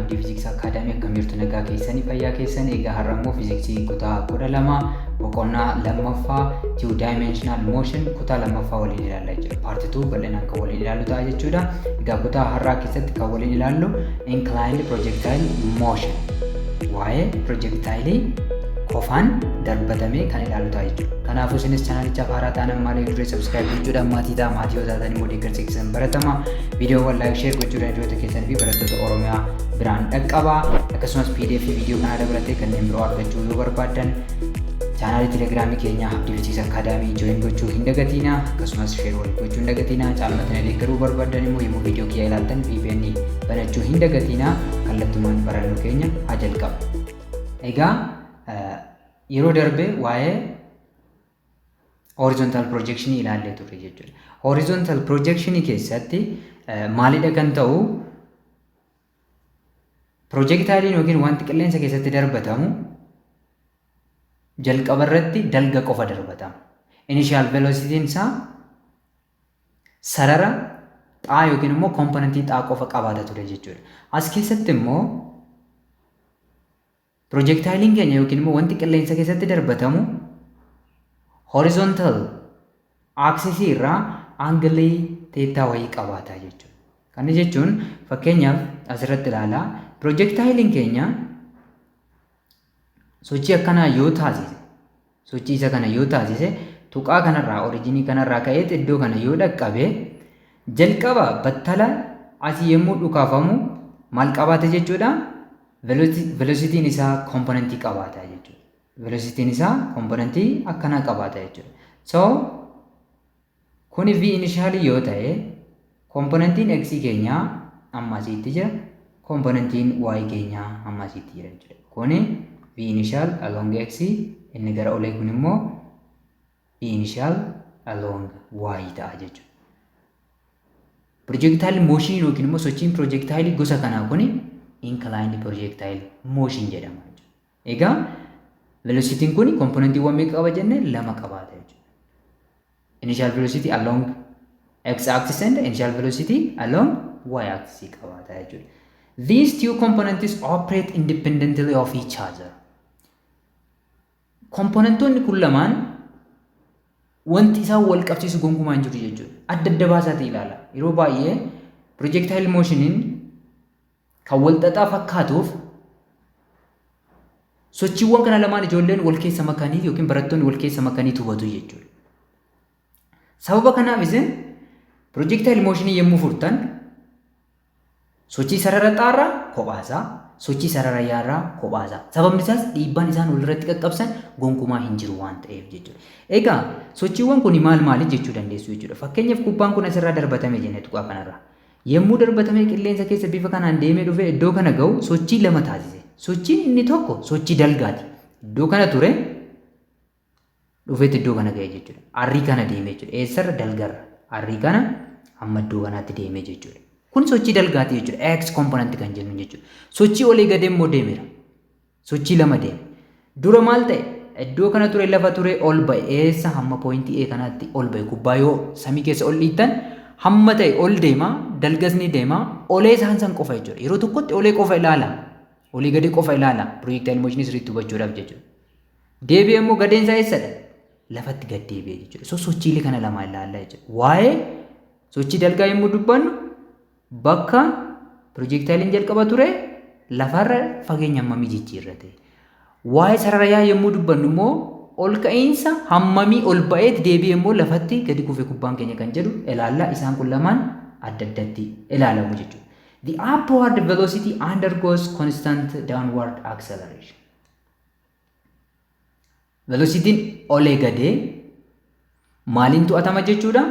Abdii Fiiziksii Akaadaamii. Akkam jirtu? Nagaa keessanii, fayyaa keessanii? Egaa har'a immoo fiiziksii kutaa 12 boqonnaa lammaffaa, two dimensional motion, kutaa lammaffaa waliin ilaalla jechuudha. Part 2 bal'inaan kan waliin ilaallu ta'a jechuudha. Egaa kutaa har'aa keessatti kan waliin ilaallu inclined projectile motion, waa'ee projectile kofaan darbatamee kan ilaallu ta'a jechuudha. Kanaafuu isinis chaanalichaaf haaraa ta'an maalee duree subscribe gochuudhaan maatii ta'a. Maatii yoo taatan immoo deeggarsa keessan baratama. Viidiyoowwan like, share gochuudhaan hiriyoota keessan fi barattoota Oromiyaa biraan dhaqqabaa. Akkasumas PDF viidiyoo kanaa dabalatee kanneen biroo argachuu yoo barbaaddan chaanaalii Telegiraamii keenya Abdii Fiiziksii Akaadaamii join gochuu hin dagatiina. Akkasumas share waliif gochuu hin dagatiina. Caalmaatti na deeggaruu barbaaddan immoo yommuu viidiyoo kiyya ilaaltan VPN banachuu hin dagatiina. Kallattumaan barannoo keenya haa jalqabu. Egaa yeroo darbe waa'ee horizontal projection ilaallee turre jechuudha. Horizontal projection keessatti maalidha kan ta'u? Projectile yookiin wanti qilleensa keessatti darbatamu jalqaba irratti dalga qofa darbatama. Initial velocity isaa sarara xaa yookiin immoo componentii xaa qofa qabaata ture jechuudha. As keessatti immoo projectileiin keenya yookiin immoo wanti qilleensa keessatti darbatamu horizontal axisii irraa angle theta wayii qabaata jechuudha. Kana jechuun fakkeenyaaf asirratti ilaalaa, projectileiin keenya sochii akkanaa yoo taasise, sochii isa kana yoo taasise, tuqaa kanarraa, originii kanarraa ka'eet iddoo kana yoo dhaqqabe, jalqaba battala asii yommuu dhukaafamu maal qabaata jechuudha? Velocityn isaa componentii qabaata jechuudha. Velocityn isaa componentii akkanaa qabaata jechuudha. So kuni V initialii yoo ta'e, componentiin x keenyaa amma asitti jira. Componentiin y keenyaa amma asitti jira jechuudha. Kuni V initial along x, inni gara olee kun immoo V initial along y ta'a jechuudha. Projectile motion yookiin immoo sochiin projectile gosa kanaa kuni inclined projectile motion jedhama jechuudha. Egaa velocityn kun componentiiwwan meeqa qaba jenne? Lama qabaata jechuudha. Initial velocity along x axis and initial velocity along y axis qabaata jechuudha. These two components operate independently of each other. Componentoonni kun lamaan wanti isaan wal qabsiisu gonkumaa hin jiru jechuudha. Adda adda baasaati ilaala. Yeroo baay'ee projectile motioniin kan wal xaxaa fakkaatuuf sochiiwwan kana lamaan ijoolleen wal keessa makanii yookiin barattoonni wal keessa makanii hubatu jechuudha. Sababa kanaaf isin projectile motionii yommuu furtan sochii sarara xaarraa kophaasaa, sochii sarara yaarraa kophaasaa. Sababni isaas dhiibbaan isaan walirratti qaqqabsan gonkumaa hin jiru waan ta'eef jechuudha. Egaa sochiiwwan kun maal maali jechuu dandeessu jechuudha. Fakkeenyaaf kubbaan kun asirraa darbatame jenne tuqaa kanarraa. Yommuu darbatamee qilleensa keessa bifa kanaan deemee dhufee iddoo kana ga'u sochii lama taasise. Sochiin inni tokko sochii dalgaati. Iddoo kana ture, dhufeetti iddoo kana ga'e jechuudha. Arrii kana deemee jechuudha. Eessarra? Dalgarra. Arrii kana hamma iddoo kanaatti deemee jechuudha. Kun sochii dalgaati jechuudha. X component kan jennu jechuudha. Sochii olii gadee immoo deemeera. Sochii lama deeme. Dura maal ta'e? Iddoo kana ture, lafa ture, ol ba'e. Eessa? Hamma pointii A kanaatti ol ba'e. Kubbaa yoo samii keessa ol dhiittan hamma ta'e ol deema, dalgas ni deema, olee isaan san qofa jechuudha. Yeroo tokkotti olee qofa ilaala. Olii gadi qofa ilaala. Projectile motionii sirriitti hubachuudhaaf jechuudha. Deebi'ee immoo gadeen isaa eessadha? Lafatti gad deebi'e jechuudha. So sochiilee kana lama ilaalla jechuudha. Waa'ee sochii dalgaa yommuu dubbannu bakka projectileiin jalqaba ture lafarra fageenya hammamii jijjiirrate? Waa'ee sarara yaa yommuu dubbannu immoo ol ka'iinsa hammamii ol ba'eet deebi'ee immoo lafatti gadi kufe kubbaan keenya kan jedhu ilaalla. Isaan kun lamaan adda addatti ilaalamu jechuudha. The upward velocity undergoes constant downward acceleration. Velocityn olee gadee maaliin to'atama jechuudha?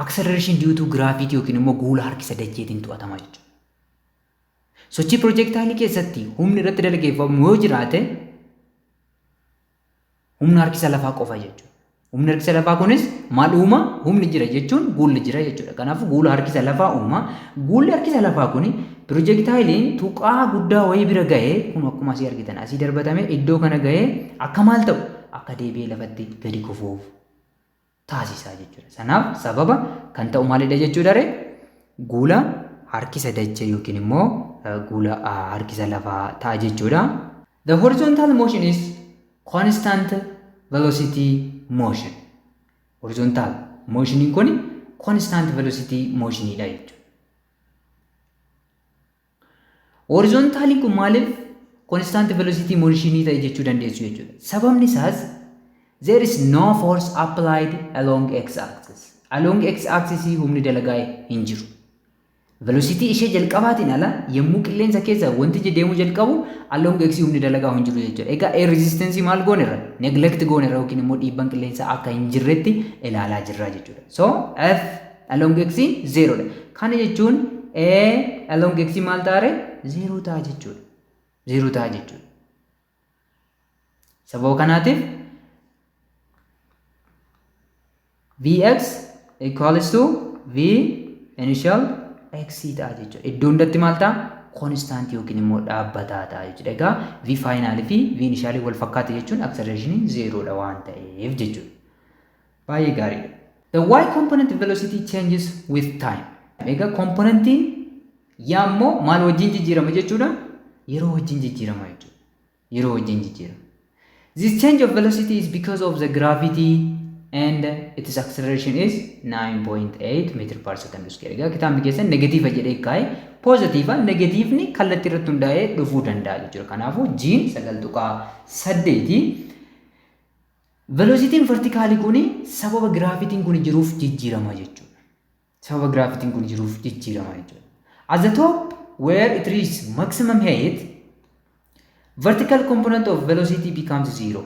Acceleration due to gravity yookiin immoo guula harkisa dacheetiin to'atama jechuudha. Sochii projectileii keessatti humni irratti dalageeffamu yoo jiraate humna harkisa lafaa qofa jechuudha. Humni harkisa lafaa kunis maal uuma? Humni jira jechuun guulli jira jechuudha. Kanaafuu guula harkisa lafaa uuma. Guulli harkisa lafaa kuni projectileiin tuqaa guddaa wayii bira ga'ee, kun akkuma asii argitan asii darbatame iddoo kana ga'ee akka maal ta'u, akka deebi'ee lafatti gadi kufuuf taasisaa jechuudha. Sanaaf sababa kan ta'u maalidha jechuudha ree? Guula harkisa dachee yookiin immoo guula harkisa lafaa ta'a jechuudha. The horizontal motion is constant velocity motion. Horizontal motioniin kun constant velocity motionidha jechuudha. Horizontaliin kun maaliif constant velocity motionii ta'e jechuu dandeessu jechuudha. Sababni isaas, there is no force applied along x axis. Along x axis humni dalagaa hin jiru. Velocity ishee jalqabaatiin ala yommuu qilleensa keessa wantichi deemuu jalqabu along x humni dalagaa hin jiru jechuudha. Egaa air resistance maal goonerra? Neglect goonerra yookiin immoo dhiibban qilleensaa akka hin jirretti ilaalaa jirra jechuudha. So F along x zero dha. Kana jechuun A along x maal ta'a? Zero ta'a jechuudha. Zero ta'a jechuudha. Sababa kanaatiif Vx equals to V initial x ta'a jechuudha. Iddoo hundatti maal ta'a? Constant yookiin immoo dhaabbataa ta'a jechuudha. Egaa V final fi V initial wal fakkaata jechuun acceleration zerodha waan ta'eef jechuudha. Baay'ee gaariidha. The y component velocity changes with time. Egaa componentiin y immoo maal wajjin jijjiirama jechuudha? Yeroo wajjin jijjiirama jechuudha. Yeroo wajjin jijjiirama. This change of velocity is because of the gravity and its acceleration is 9.8 meter per second square. Egaa kitaabni keessan negative jedhee kaa'e, positive, negativeni kallattii irratti hundaa'ee dhufuu danda'a jechuudha. Kanaafuu G'n 9.8. Velocitiin verticalii kun sababa gravityn kun jiruuf jijjiirama jechuudha. Sababa gravityn kun jiruuf jijjiirama jechuudha. At the top where it reaches maximum height, vertical component of velocity becomes zero.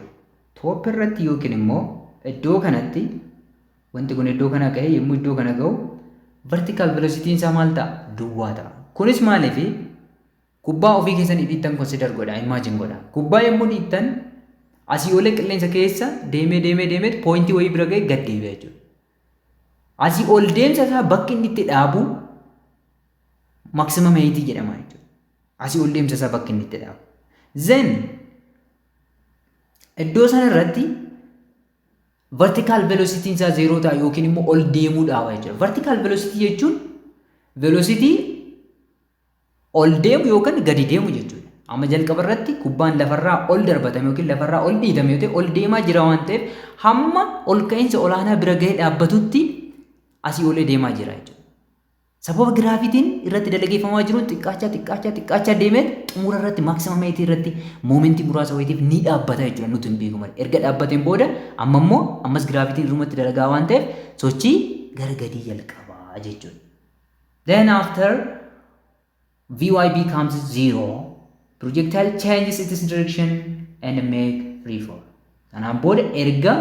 Top irratti yookiin immoo iddoo kanatti, wanti kun iddoo kana ga'e, yommuu iddoo kana ga'u vertical velocity isaa maal ta'a? Duwwaa ta'a. Kunis maaliif? Kubbaa ofii keessanii dhiittan consider godha, imagine godha. Kubbaa yommuu dhiittan asii olee qilleensa keessa deemee deemee deemee pointii wayii bira ga'e gad deebi'a jechuudha. Asii ol deemsa isaa bakki inni itti dhaabu maximum height jedhama jechuudha. Asii ol deemsa isaa bakki inni itti dhaabu. Then iddoo sana irratti vertical velocity isaa zero ta'a yookiin immoo ol deemuu dhaaba jechuudha. Vertical velocity jechuun velocity ol deemu yookaan gadi deemu jechuudha. Amma jalqaba irratti kubbaan lafarraa ol darbatame yookiin lafarraa ol dhiitame yoo ta'e, ol deemaa jira waan ta'eef, hamma ol ka'iinsa olaanaa bira gahee dhaabbatutti asii olee deemaa jira jechuudha. Sababa gravityn irratti dalageeffamaa jiruun xiqqaachaa xiqqaachaa xiqqaachaa deemee xumura irratti maximum height irratti momentii muraasa wayitiif ni dhaabbata jechuudha, nuti hin beeku malee. Erga dhaabbateen booda amma immoo ammas gravityn irrumatti dalagaa waan ta'eef sochii gara gadii jalqabaa jechuudha. Then after Vy becomes zero, projectile changes its direction and make free fall. Kanaan booda erga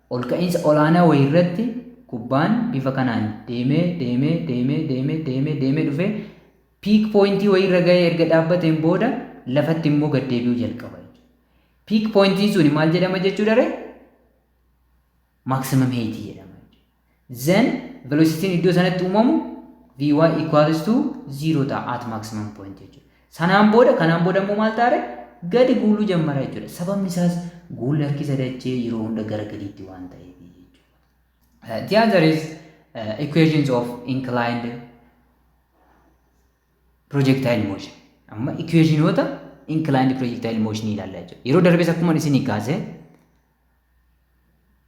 ol ka'iinsa olaanaa wayii irratti kubbaan bifa kanaan deemee deemee deemee deemee deemee deemee dhufee peak pointii wayii irra gahee erga dhaabbateen booda lafatti immoo gad deebi'uu jalqaba jechuudha. Peak pointiin suni maal jedhama jechuudha ree? Maximum height jedhama jechuudha. Then velocityn iddoo sanatti uumamu Vy equals to 0 ta'a at maximum point jechuudha. Sanaan booda, kanaan booda immoo maal ta'a? Gadi guuluu jammara jechuudha. Sababni isaas guulli harkisa dachee yeroo hunda gara gadiitti waan ta'eef jechuudha. The other is equations of inclined projectile motion. Amma equationoota inclined projectile motion ilaalla jechuudha. Yeroo darbes akkuma isinii kaase,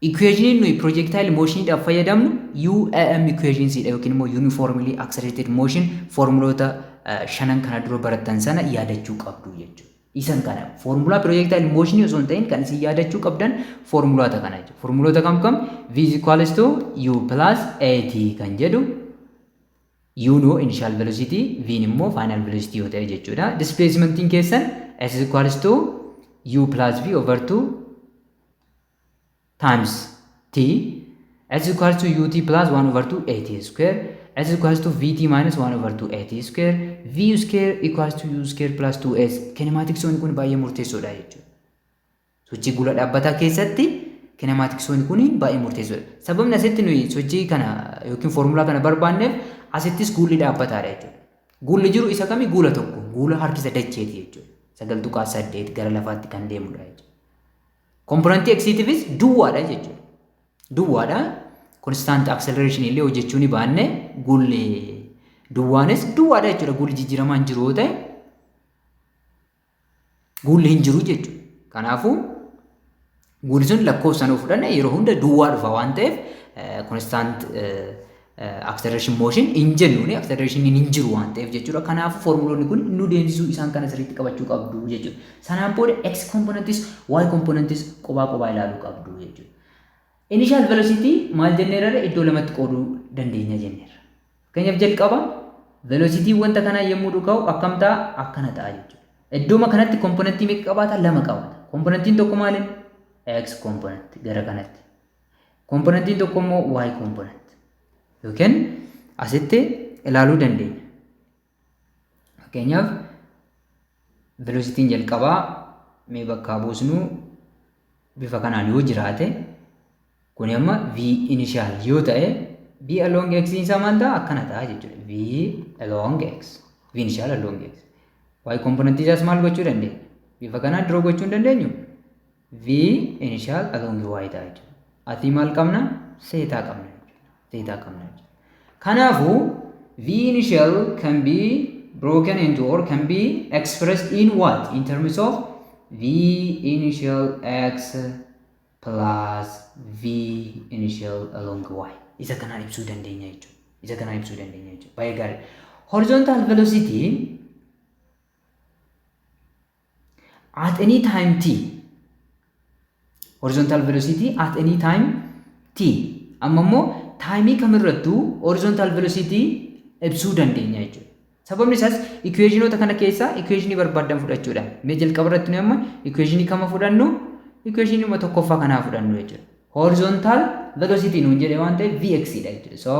equationiin nuyi projectile motioniidhaaf fayyadamnu UAM equations dha yookiin immoo uniformly accelerated motion formuloota shanan kana dura barattan sana yaadachuu qabdu jechuudha. Isan kana formulaa projectile motion osoo hin ta'in kan isin yaadachuu qabdan formuloota kana jechuudha. Formuloota kam kam? V is equals to U plus AT kan jedhu, U no initial velocity, V immoo final velocity yoo ta'e jechuudha. Displacementiin keessan S is equals to U plus V over 2 times T, S equals to UT plus 1 over 2 AT square, S equals to VT minus 1 over 2 AT square, V square equals to U square plus 2S. Kinematicsoonni kun baay'ee murteessoodha jechuudha. Sochii guula dhaabbataa keessatti kinematicsoonni kun baay'ee murteessoodha. Sababni asitti nuyi sochii kana yookiin foormulaa kana barbaanneef asittis guulli dhaabbataadha jechuudha. Guulli jiru isa kami? Guula tokko, guula harkisa dacheeti jechuudha. 9.8 gara lafaatti kan deemudha jechuudha. Componentii xtiifis duwwaadha jechuudha. Duwwaadha. Constant acceleration illee hojjechuu ni baanne, guulli Duwwaanis duwwaadha jechuudha. Guulli jijjiiramaa hin jiru yoo ta'e guulli hin jiru jechuudha. Kanaafuu guulli sun lakkoofsaan yoo fudhanne yeroo hunda duwwaa dhufa waan ta'eef constant acceleration motion hin jennuuni, acceleration hin jiru waan ta'eef jechuudha. Kanaafuu formuloonni kun nu deemsisuu isaan kana sirriitti qabachuu qabdu jechuudha. Sanaan booda x componentis, y componentis qophaa qophaa ilaaluu qabdu jechuudha. Initial velocity maal jenneerra? Iddoo lamatti qooduu dandeenya jenneerra. Fakkeenyaaf jalqaba velocity wanta kanaa yommuu dhuka'u akkam ta'a? Akkana ta'a jechuudha. Iddooma kanatti componentii meeqa qabaata? Lama qabaata. Componentiin tokko maaliin? X component gara kanatti. Componentiin tokko immoo y component. Yookiin asitti ilaaluu dandeenya. Fakkeenyaaf velocityn jalqabaa mee bakkaa buusnu bifa kanaan yoo jiraate, kuni amma v initial yoo ta'e, v along x isaa maal ta'a? Akkana ta'a jechuudha. V along x, v initial along x. Y component isaas maal gochuu dandeenya? Bifa kanaan draw gochuu hin dandeenyu? V initial along y ta'a jechuudha. Asii maal qabna? Theta qabna jechuudha. Theta qabna jechuudha. Kanaafuu v initial can be broken into or can be expressed in what? In terms of v initial x plus v initial along y. Isa kanaan ibsuu dandeenya jechuudha. Isa kanaan ibsuu dandeenya jechuudha. Baay'ee gaarii. Horizontal velocity at any time t. Horizontal velocity at any time t. Amma immoo timeii kamirrattuu horizontal velocity ibsuu dandeenya jechuudha. Sababni isaas equationoota kana keessaa equationii barbaaddan fudhachuudha. Mee jalqaba irratti nuyi amma equationii kama fudhannu? Equationii tokkoffaa kanaa fudhannu jechuudha. Horizontal velocity nuun jedhe waan ta'eef vx dha jechuudha. So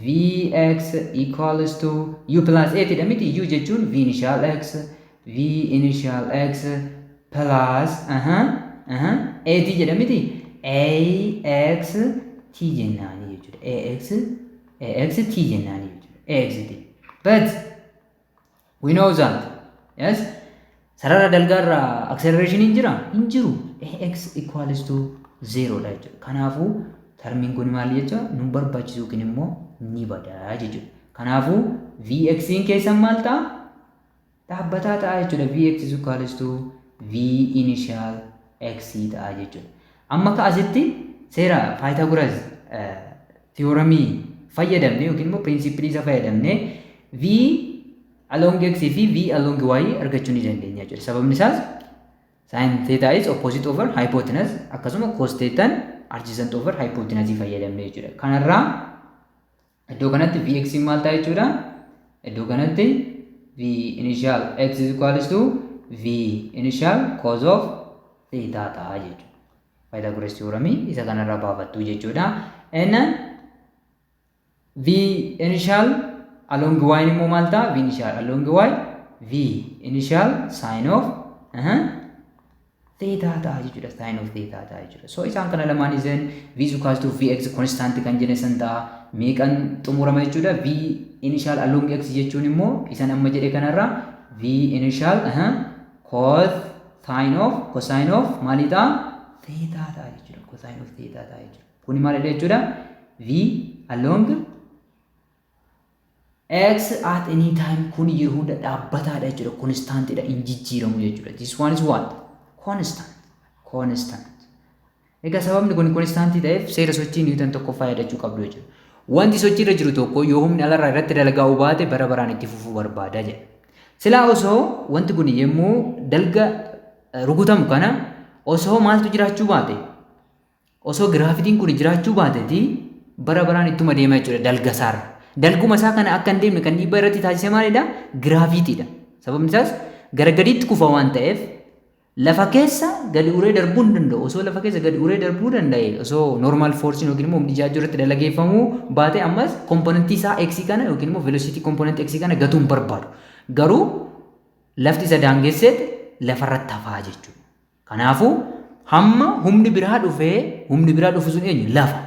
vx equals to u plus 8 dha miti? U jechuun v initial x, v initial x plus 8 jedha miti? Ax t jennaani jechuudha. Ax t jennaani jechuudha. Ax t. But we know that, yes, sarara dalgaarraa acceleration hin jira? Hin jiru. Ax equals to 0 dha jechuudha. Kanaafuu termiin kun maal jecha nu barbaachisu yookiin immoo ni bada jechuudha. Kanaafuu vx keessan maal ta'a? Dhaabbataa ta'a jechuudha. Vx is equals to v initial x ta'a jechuudha. Amma ka asitti seera Pythagoras theoremii fayyadamne yookiin immoo principleii isa fayyadamne v along x fi v along y argachuu ni dandeenya jechuudha. Sababni isaas sin theta is opposite over hypotenuse, akkasuma cos theta adjacent over hypotenuse fayyadamne jechuudha. Kanarraa iddoo kanatti vx maal ta'a jechuudha? Iddoo kanatti v initial x is equals to v initial cos of theta ta'a jechuudha. Pythagoras theorem isa kanarraa baafattu jechuudha. Inni v initial along y immoo maal ta'a? V initial along y, v initial sin of theta ta'a jechuudha. Sin of theta ta'a jechuudha. So isaan kana lamaan iseen v is equals to vx constant kan jenne san ta'a. Meeqan xumurama jechuudha? V initial along x jechuun immoo isan amma jedhe kanarraa v initial cos sin of cosine of maalii ta'a? Theta ta'a jechuudha. Cosine of theta ta'a jechuudha. Kuni maalidha jechuudha? V along x at any time kun yeroo hunda dhaabbataadha jechuudha. Constantidha, hin jijjiiramu jechuudha. This one is what? Constant. Constant. Egaa sababni kun constantii ta'eef seera sochii Newton tokkoffaa yaadachuu qabdu jechuudha. Wanti sochii irra jiru tokko yoo humni alarraa irratti dalagaa baate bara baraan itti fufuu barbaada jedha. Silaa osoo wanti kun yommuu dalga rukutamu kana osoo maaltu jiraachuu baate, osoo gravityn kun jiraachuu baateeti, bara baraan ittuma deema jechuudha dalga isaarra. Dalguma isaa kana akka hin deemne kan dhiibbaa irratti taasise maalidha? Gravitydha. Sababni isaas gara gadiitti kufa waan ta'eef lafa keessa gadi uree darbuu hin danda'u. Osoo lafa keessa gadi uree darbuu danda'e, osoo normal forceiin yookiin immoo humni ijaajjuu irratti dalageeffamuu baate, ammas componentii isaa x kana yookiin immoo velocity componentii x kana gatuu hin barbaadu. Garuu lafti isa daangesseet lafarratti hafaa jechuudha. Kanaafuu hamma humni biraa dhufee, humni biraa dhufu sun eenyu? Lafa.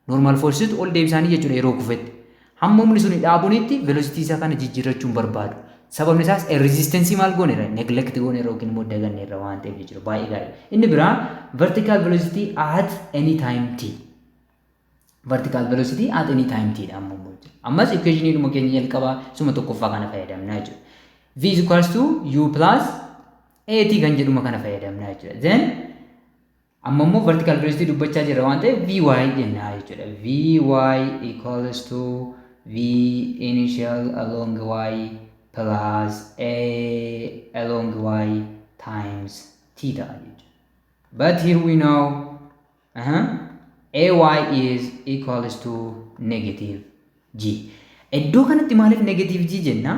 Normal forceiitu ol deebisaanii jechuudha yeroo kufetti. Hamma humni sun dhaabunitti velocity isaa kana jijjiirrachuu hin barbaadu. Sababni isaas resistanceii maal gooneera? Neglect gooneera yookiin immoo daganneerra waan ta'eef jechuudha. Baay'ee gaarii. Inni biraa vertical velocity at any time t. Vertical velocity at any time t dha amma immoo jechuudha. Ammas equation keenya jalqabaa suma tokkoffaa kana fayyadamna jechuudha. V is equals to u plus at kan jedhuma kana fayyadamna jechuudha. Then amma immoo vertical velocity dubbachaa jirra waan ta'eef vy jennaa jechuudha. Vy equals to v initial along y plus a along y times t ta'a jechuudha. But here we know ay is equals to negative g. Iddoo kanatti maaliif negative g jenna?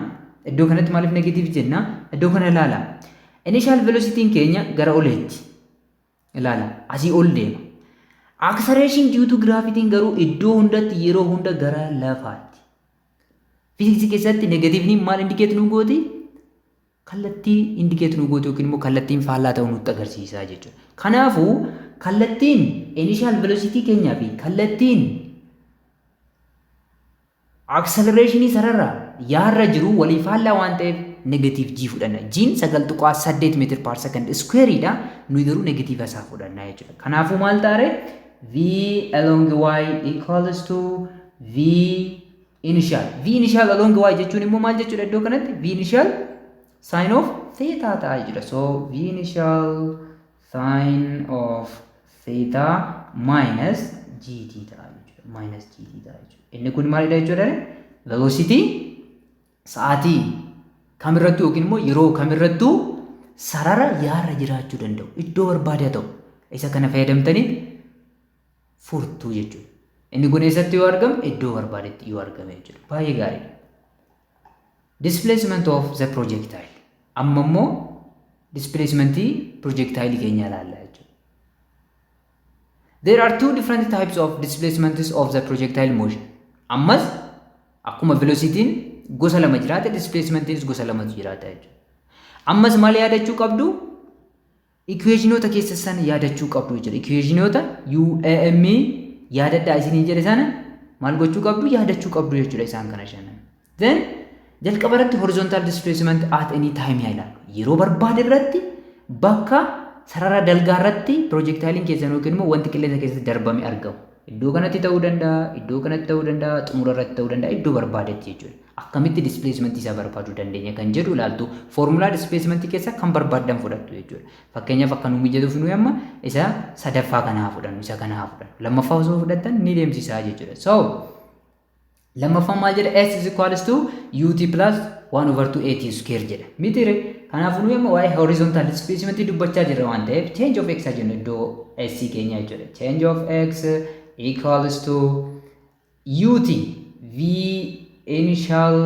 Iddoo kanatti maaliif negative jenna? Iddoo kana ilaala. Initial velocity keenya gara oleetti. Ilaala. Asii ol deema. Acceleration due to gravity garuu iddoo hundatti, yeroo hunda gara lafaatti. Fiiziksii keessatti negativeni maal indicate nu gooti? Kallattii indicate nu gooti yookiin immoo kallattiin faallaa ta'uu nutti agarsiisa jechuudha. Kanaafuu kallattiin initial velocity keenyaa fi kallattiin acceleration sarara yaarra jiru walii faallaa waan ta'eef negative g fudhanna. G'n 9.8 meter per second squareidha. Nuyi garuu negative isaa fudhanna jechuudha. Kanaafuu maal taare? V along y equals to v initial. V initial along y jechuun immoo maal jechuudha iddoo kanatti? V initial sin of theta ta'a jechuudha. So v initial sin of theta minus gt ta'a jechuudha. Minus gt ta'a jechuudha. Inni kun maalidha jechuudha? Velocity sa'aatii kamirrattuu yookiin immoo yeroo kamirrattuu sarara yaarra jiraachuu danda'u. Iddoo barbaade haa ta'u. Isa kana fayyadamtanii furtuu jechuudha. Inni kun eessatti yoo argame? Iddoo barbaadetti yoo argame jechuudha. Baay'ee gaariidha. Displacement of the projectile. Amma immoo displacementii projectile keenya ilaalla jechuudha. There are two different types of displacements of the projectile motion. Ammas akkuma velocitiin gosa lama jiraate, displacementiinis gosa lamatu jiraata jechuudha. Ammas maal yaadachuu qabdu? Equationoota keessa sana yaadachuu qabdu jechuudha. Equationoota UAM yaadadhaa isinii jedhe sana maal gochuu qabdu? Yaadachuu qabdu jechuudha isaan kana shanan. Then jalqaba irratti horizontal displacement at any time yaa ilaallu. Yeroo barbaade irratti bakka sarara dalgaa irratti projectilein keessan yookiin immoo wanti qilleensa keessatti darbame argamu. Iddoo kanatti ta'uu danda'a, iddoo kanatti ta'uu danda'a, xumura irratti ta'uu danda'a, iddoo barbaadetti jechuudha. Akkamitti displacement isaa barbaaduu dandeenya kan jedhu ilaaltu. Foormulaa displacement keessa kan barbaaddan fudhattu jechuudha. Fakkeenyaaf akka nu mijatuuf nuyi amma isa sadaffaa kanaa fudhannu, isa kanaa fudhannu. Lammaffaa osoo fudhattan ni deemsisaa jechuudha. So lammaffaan maal jedha? S is equals to ut plus 1 over 2 at square jedha. Mitire? Kanaafuu nuyi amma waa'ee horizontal displacement dubbachaa jirra waan ta'eef change of x jennu iddoo s keenya jechuudha. Change of x equals to ut, v initial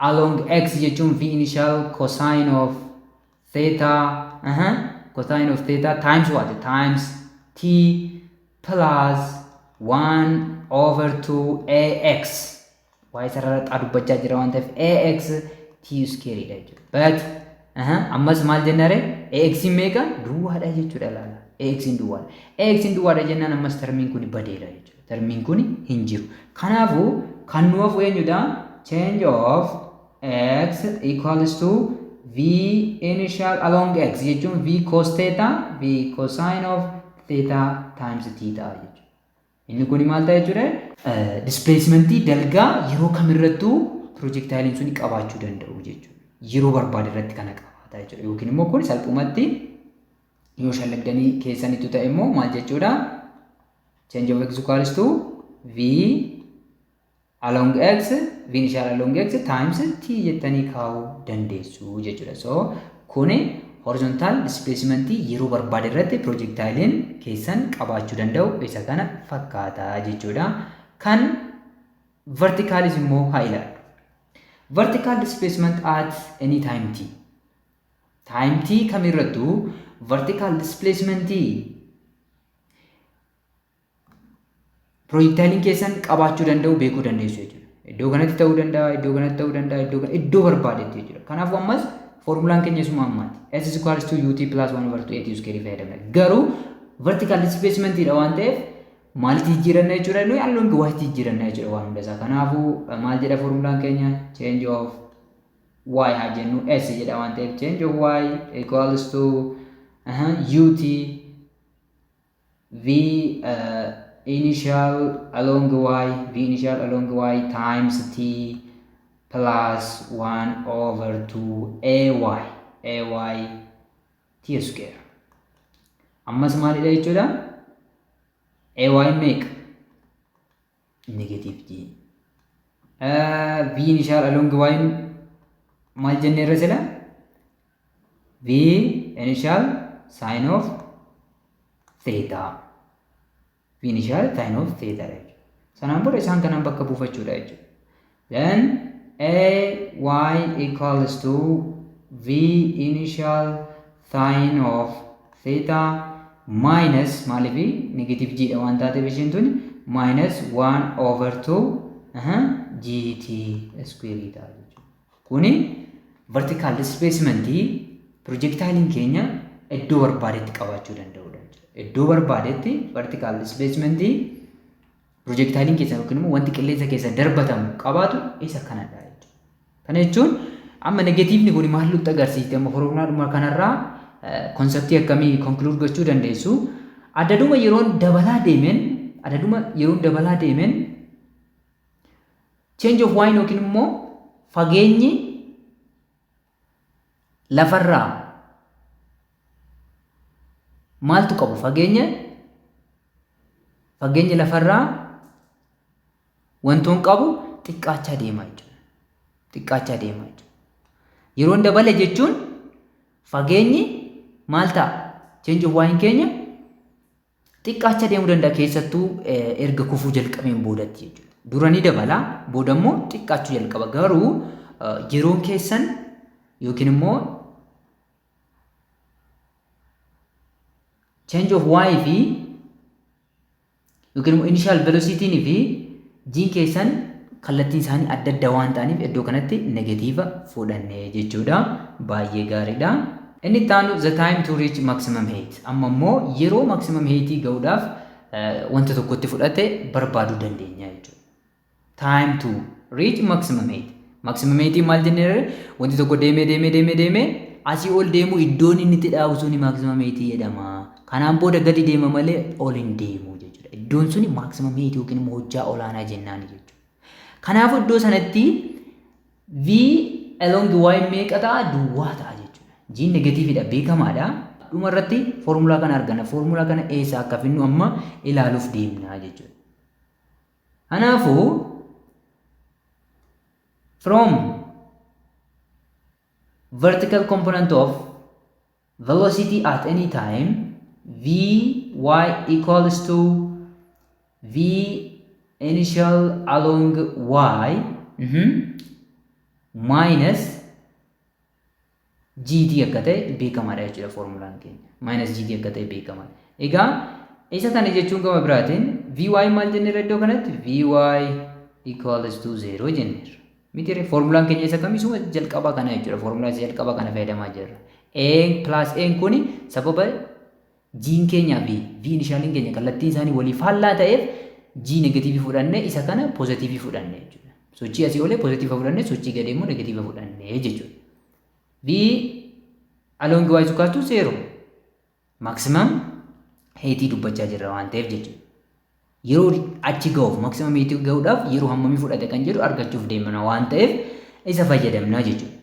along x jechuun v initial cosine of theta, cosine of theta times what? Times t plus 1 over 2 ax. Waa'ee sarara xaa dubbachaa jira waan ta'eef ax t square dha jechuudha. But ammas maal jennare? Ax meeqa? Duwwaadha jechuudha ilaala. Ax duwwaadha. Ax duwwaadha jennaan ammas termiin kun badeera jechuudha. Termiin kun hin jiru. Kanaafuu kan nu hafu eenyudha? Change of x equals to v initial along x jechuun v cos theta, v cosine of theta times t ta'a jechuudha. Inni kun maal ta'a jechuudha? Displacementii dalgaa yeroo kamirrattuu projectilein suni qabaachuu danda'u jechuudha. Yeroo barbaade irratti kana qabaata jechuudha. Yookiin immoo kun salphumatti yoo shallagdanii keessanittu ta'e immoo maal jechuudha? Change of x equals to v along x, v initial along x times t jettanii kaa'uu dandeessu jechuudha. So kuni horizontal displacement yeroo barbaade irratti projectilein keessan qabaachuu danda'u isa kana fakkaata jechuudha. Kan verticalis immoo haa ilaallu. Vertical displacement at any time t. Time t kamirrattuu vertical displacement projectilein keessan qabaachuu danda'u beekuu dandeessu jechuudha. Iddoo kanatti ta'uu danda'a, iddoo kanatti ta'uu danda'a, iddoo barbaadetti jechuudha. Kanaafuu ammas foormulaan keenya isuma ammaati. S is equals to ut plus 1 over 2 at square fayyadamna. Garuu vertical displacement dha waan ta'eef maalitti jijjiiranna jechuudha? Nuyi along y tti jijjiiranna jechuudha waan hunda isaa. Kanaafuu maal jedha foormulaan keenya? Change of y haa jennu, s jedha waan ta'eef change of y equals to ut v Initial along y, v initial along y times t plus 1 over 2 ay t square. Ammas maalidha jechuudha? Ay meeqa? Negative g. V initial along y maal jennee irra sila? V initial sin of theta. V initial sin of theta jechuudha. Sanaan booda isaan kanaan bakka buufachuudha jechuudha. Then a y equals to v initial sin of theta minus, maaliif, negative g dha waan taateef isheen tuni, minus 1 over 2 gt square ta'a jechuudha. Kuni vertical displacement projectile keenya iddoo barbaadetti qabaachuu danda'udha jechuudha. Iddoo barbaadetti vertical displacement projectile keessa yookiin immoo wanti qilleensa keessa darbatamu qabaatu isa kanadha jechuudha. Kana jechuun amma negatiivni kun maal nutti agarsiiste? Amma foormulaadhuma kanarraa conceptii akkamii conclude gochuu dandeessu? Adaduma yeroon dabalaa deemeen change of y yookiin immoo fageenyi lafarraa maaltu qabu, fageenya lafarraa wantoon qabu xiqqaachaa deema jechuudha. Xiqqaachaa deema jechuudha. Yeroon dabale jechuun fageenyi maal ta'a? Change of y keenya xiqqaachaa deemuu danda'a, keessattuu erga kufuu jalqabeen boodatti jechuudha. Dura ni dabala, booda immoo xiqqaachuu jalqaba. Garuu yeroon keessan yookiin immoo change of y fi yookiin immoo initial velocity fi g'n keessan kallattiin isaanii adda adda waan ta'aniif iddoo kanatti negatiiva fudhanne jechuudha. Baay'ee gaariidha. Inni itti aanu the time to reach maximum height. Amma immoo yeroo maximum height ga'uudhaaf wanta tokkotti fudhate barbaaduu dandeenya jechuudha. Time to reach maximum height. Maximum height maal jennee? Wanti tokko deemee deemee deemee deemee asii ol deemu, iddoon inni itti dhaabu suni maximum height jedhama. Kanaan booda gadi deema malee ol hin deemu jechuudha. Iddoon suni maximum height yookiin immoo hojjaa olaanaa jennaan jechuudha. Kanaafuu iddoo sanatti v along y meeqa ta'a? Duwwaa ta'a jechuudha. G'n negatiividha, beekamaadha. Dhuma irratti foormulaa kana arganna. Foormulaa kana eessa akka finnu amma ilaaluuf deemna jechuudha. Kanaafuu from vertical component of velocity at any time, v y equals to v initial along y minus gt akka ta'e beekamaadha jechuudha foormulaan keenya. Minus gt akka ta'e beekamaadha. Egaa isa kana jechuun gama biraatiin vy maal jenneerra iddoo kanatti? Vy equals to 0 jenneerra. Miti, foormulaan keenya isa kamisuma jalqabaa kana jechuudha. Foormulaa isa jalqabaa kana fayyadamaa jirra. A plus A kuni sababa G'n keenyaa fi V initialiin keenya kallattiin isaanii walii faallaa ta'eef G negatiivii fudhanne, isa kana poozitiivii fudhanne jechuudha. Sochii asii olee poozitiiva fudhanne, sochii gadee immoo negatiiva fudhanne jechuudha. V along y is equal to 0. Maximum heightii dubbachaa jirra waan ta'eef jechuudha. Yeroo achi ga'uuf, maximum heightii ga'uudhaaf yeroo hammamii fudhate kan jedhu argachuuf deemna waan ta'eef isa fayyadamna jechuudha.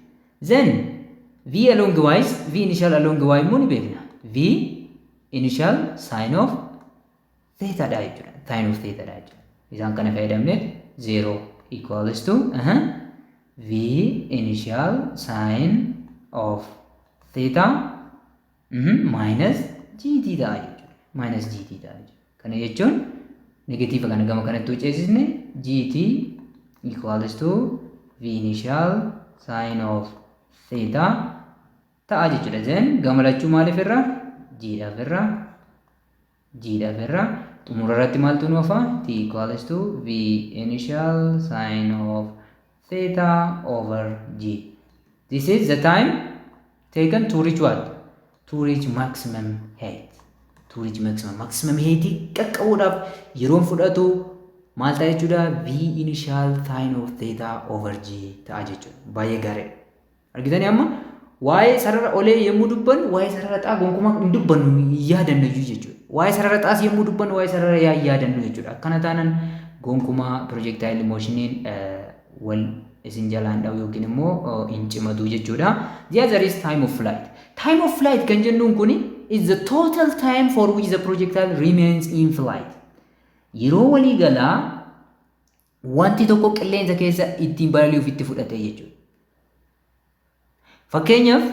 Then V along y, V initial along y immoo ni beekna. V initial sin of theta dha jechuudha. Sin of theta dha jechuudha. Isaan kana fayyadamneet 0 equals to V initial sin of theta minus gt ta'a jechuudha. Minus gt ta'a jechuudha. Kana jechuun negatiiva kana gama kanatti ceesisne, gt equals to V initial sin of theta ta'a jechuudha. Then gama lachuu maaliif irra? G dhaaf irra, g dhaaf irra. Xumura irratti maaltu nu hafa? T equals to v initial sin of theta over g. This is the time taken to reach what? To reach maximum height. To reach maximum height qaqqabuudhaaf yeroon fudhatu maal ta'a jechuudha? V initial sin of theta over g ta'a jechuudha. Baay'ee gaariidha. Argitanii, amma waa'ee sarara olee yommuu dubbannu waa'ee sarara xaa gonkumaa hin dubbannu, hin yaadannu iyyuu jechuudha. Waa'ee sarara xaas yommuu dubbannu, waa'ee sarara yaa yaadannu jechuudha. Akkana taanan gonkumaa projectile motioniin wal isin jalaan dha'u yookiin immoo hin cimatu jechuudha. The other is time of flight. Time of flight kan jennuun kuni is the total time for which the projectile remains in flight. Yeroo walii galaa wanti tokko qilleensa keessa ittiin balali'uuf itti fudhate jechuudha. Fakkeenyaaf,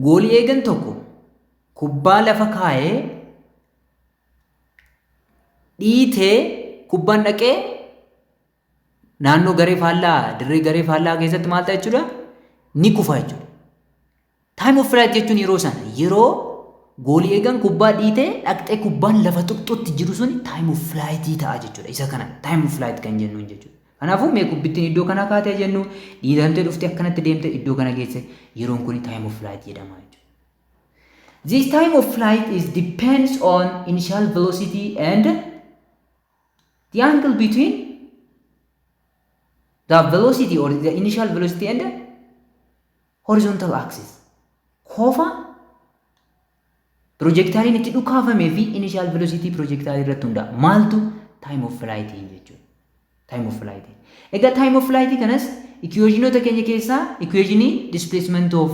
goolii eegan tokko kubbaa lafa kaa'ee dhiitee, kubbaan dhaqee naannoo garee faallaa, dirree garee faallaa keessatti maal ta'a jechuudha? Ni kufa jechuudha. Time of flight jechuun yeroo sana, yeroo goolii eegan kubbaa dhiitee dhaqxee kubbaan lafa tuqxutti jiru sun time of flight ta'a jechuudha. Isa kana time of flight kan jennuun jechuudha. Kanaafuu mee kubbittiin iddoo kana kaatee jennu, dhiitamtee dhuftee akkanatti deemtee iddoo kana geesse, yeroon kun time of flight jedhama jechuudha. This time of flight is depends on initial velocity and the angle between the velocity or the initial velocity and the horizontal axis. Kofa projectileiin itti dhukaafamee fi initial velocity projectile irratti hundaa'a. Maaltu? Time of flight jechuudha. Time of flight. Egaa time of flight kanas equationoota keenya keessaa equationii displacement of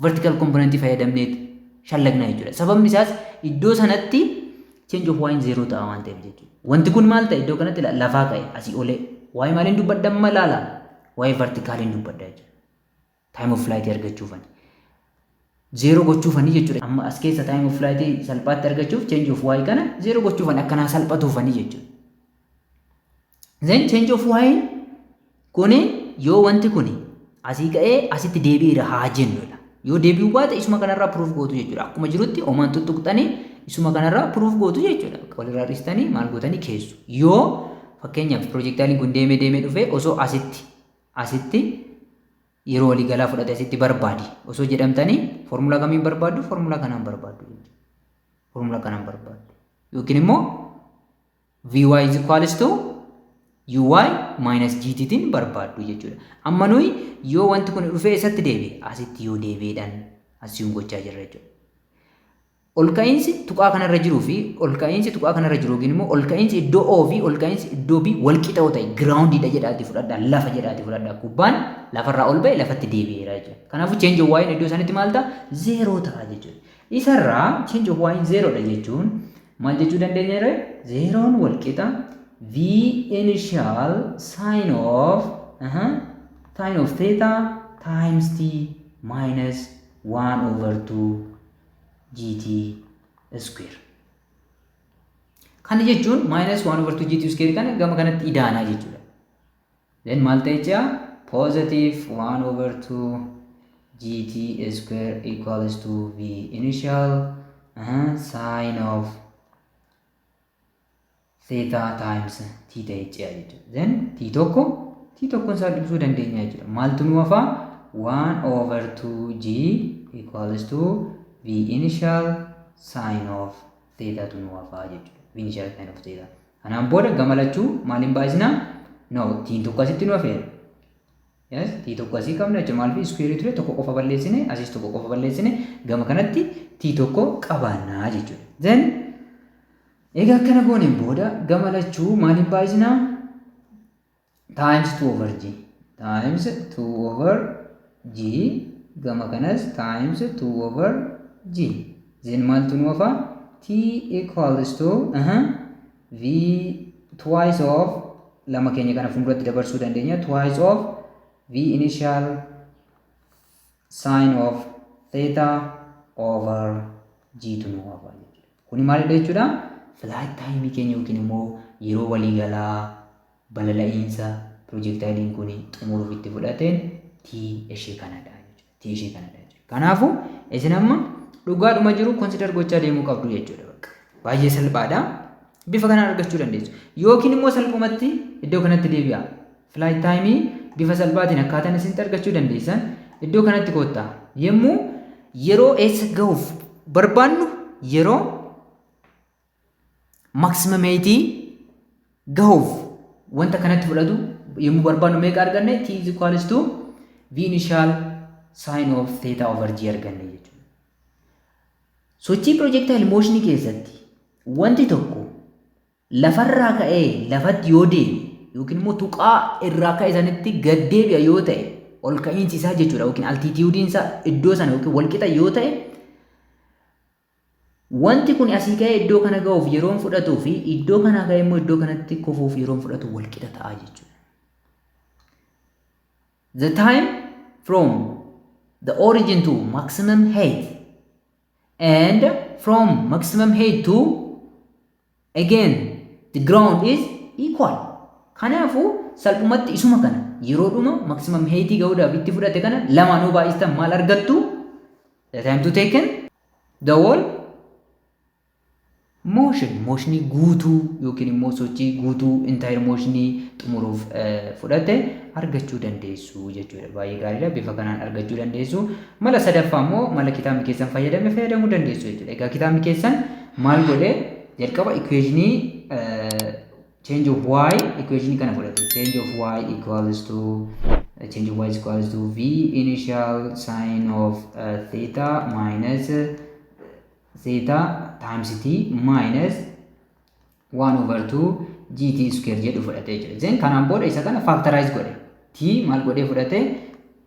vertical component fayyadamneet shallagna jechuudha. Sababni isaas iddoo sanatti change of y zero ta'a waan ta'eef jechuudha. Wanti kun maal ta'e? Iddoo kanatti lafaa ka'e asii olee. Waa'ee maaliin dubbadda amma? Ilaala? Waa'ee verticaliin dubbadda jechuudha. Time of flight argachuufani. Zero gochuufanii jechuudha. Amma as keessa time of flight salphaatti argachuuf change of y kana zero gochuufani, akkanaa salphatuufanii jechuudha. Then change of y kuni yoo wanti kuni asii ka'ee asitti deebi'eera haa jennudha. Yoo deebi'uu baate isuma kanarraa proof gootu jechuudha. Akkuma jirutti omaan tuttuqxanii isuma kanarraa proof gootu jechuudha. Walirraa dhiistanii maal gootanii keessu. Yoo fakkeenyaaf projectileiin kun deemee deemee dhufee osoo asitti yeroo waliigalaa fudhate asitti barbaadi osoo jedhamtanii, foormulaa kamiin barbaaddu? Foormulaa kanaan barbaaddu. Foormulaa kanaan barbaaddu. Yookiin immoo Vy is equals to Uy minus gt tiin barbaaddu jechuudha. Amma nuyi yoo wanti kun dhufee isatti deebi'e, asitti yoo deebi'eedhaan asii gochaa jirra jechuudha. Ol ka'iinsi tuqaa kanarra jiruu fi ol ka'iinsi tuqaa kanarra jiru yookiin immoo ol ka'iinsi iddoo O fi ol ka'iinsi iddoo B wal qixa yoo ta'e, groundiidha jedhaati fudhadhaa, lafa jedhaati fudhadhaa, kubbaan lafarraa ol ba'e lafatti deebi'eera jechuudha. Kanaafuu change of y iddoo isaanitti maal ta'a? Zero ta'a jechuudha. Isarraa change of y zerodha jechuun maal jechuu dandeenya ree? Zeroon wal qixa V initial sin of theta times t minus 1 over 2 gt square. Kana jechuun minus 1 over 2 gt square kana gama kanatti idaanaa jechuudha. Then maal ta'e jechaa? Positive 1 over 2 gt square equals to v initial sin of theta times t ta'e jechaa jechuudha. Then t tokkoon isaa dhibsuu dandeenya jechuudha. Maaltu nu hafaa? 1 over 2 g equals to v initial sin of theta tu nu hafaa jechuudha. V initial sin of theta. Kanaan booda gama lachuu maaliin baay'isnaa? No, tiin tokko asitti nu hafeera. Yes, t tokko asii qabna jechuudha. Maaliif? Square ture, tokko qofa balleessine, asiis tokko qofa balleessine, gama kanatti t tokko qabaannaa jechuudha. Then egaa akkana gooneen booda gama lachuu maaliin baay'isnaa? Times 2 over g. Times 2 over g, gama kanas times 2 over g. Then maaltu nu hafa? T equals to v twice of, lama keenya kana fuulduratti dabarsuu dandeenya, twice of v initial sin of theta over g tu nu hafa jechuudha. Kuni maalidha jechuudha? Flight time keenya yookiin immoo yeroo waliigalaa balala'iinsa projectileiin kun xumuruuf itti fudhateen t ishee kanadha jechuudha. T ishee kanadha jechuudha. Kanaafuu isin amma dhugaadhuma jiru consider gochaa deemuu qabdu jechuudha. Bakka baay'ee salphaadha. Bifa kanaan argachuu dandeessu. Yookiin immoo salphumatti iddoo kanatti deebi'a. Flight time bifa salphaatiin akkaataan isinitti argachuu dandeessan, iddoo kanatti koottaa. Yommuu yeroo eessa gahuuf barbaannu, yeroo maximum height gahuuf wanta kanatti fudhatu yommuu barbaannu, meeqa arganne? T is equals to v initial sin of theta over g arganne jechuudha. Sochii projectile motionii keessatti wanti tokko lafarraa ka'ee lafatti yoo deeme yookiin immoo tuqaa irraa ka'e sanitti gad deebi'a yoo ta'e, ol ka'iinsi isaa jechuudha, yookiin altitudeiin isaa iddoo sana yookiin walqixa yoo ta'e, wanti kun asii ka'ee iddoo kana ga'uuf yeroon fudhatuu fi iddoo kanaa ka'ee immoo iddoo kanatti kufuuf yeroon fudhatu walqixa ta'a jechuudha. The time from the origin to maximum height and from maximum height to again the ground is equal. Kanaafuu salphumatti isuma kana yeroodhuma maximum height ga'uudhaaf itti fudhate kana lamaanuu baay'istan maal argattu? The time to taken the whole motion, motionii guutuu yookiin immoo sochii guutuu, entire motionii xumuruuf fudhate argachuu dandeessu jechuudha. Baay'ee gaariidha. Bifa kanaan argachuu dandeessu. Mala sadaffaa immoo mala kitaabni keessan fayyadame fayyadamuu dandeessu jechuudha. Egaa kitaabni keessan maal godhee? Jalqaba equationii change of y, equationii kana fudhate. Change of y is equals to v initial sin of theta minus theta times t minus 1 over 2 gt square jedhu fudhatee jira. Then kanaan booda isa kana factorize godhe. T maal godhee fudhate?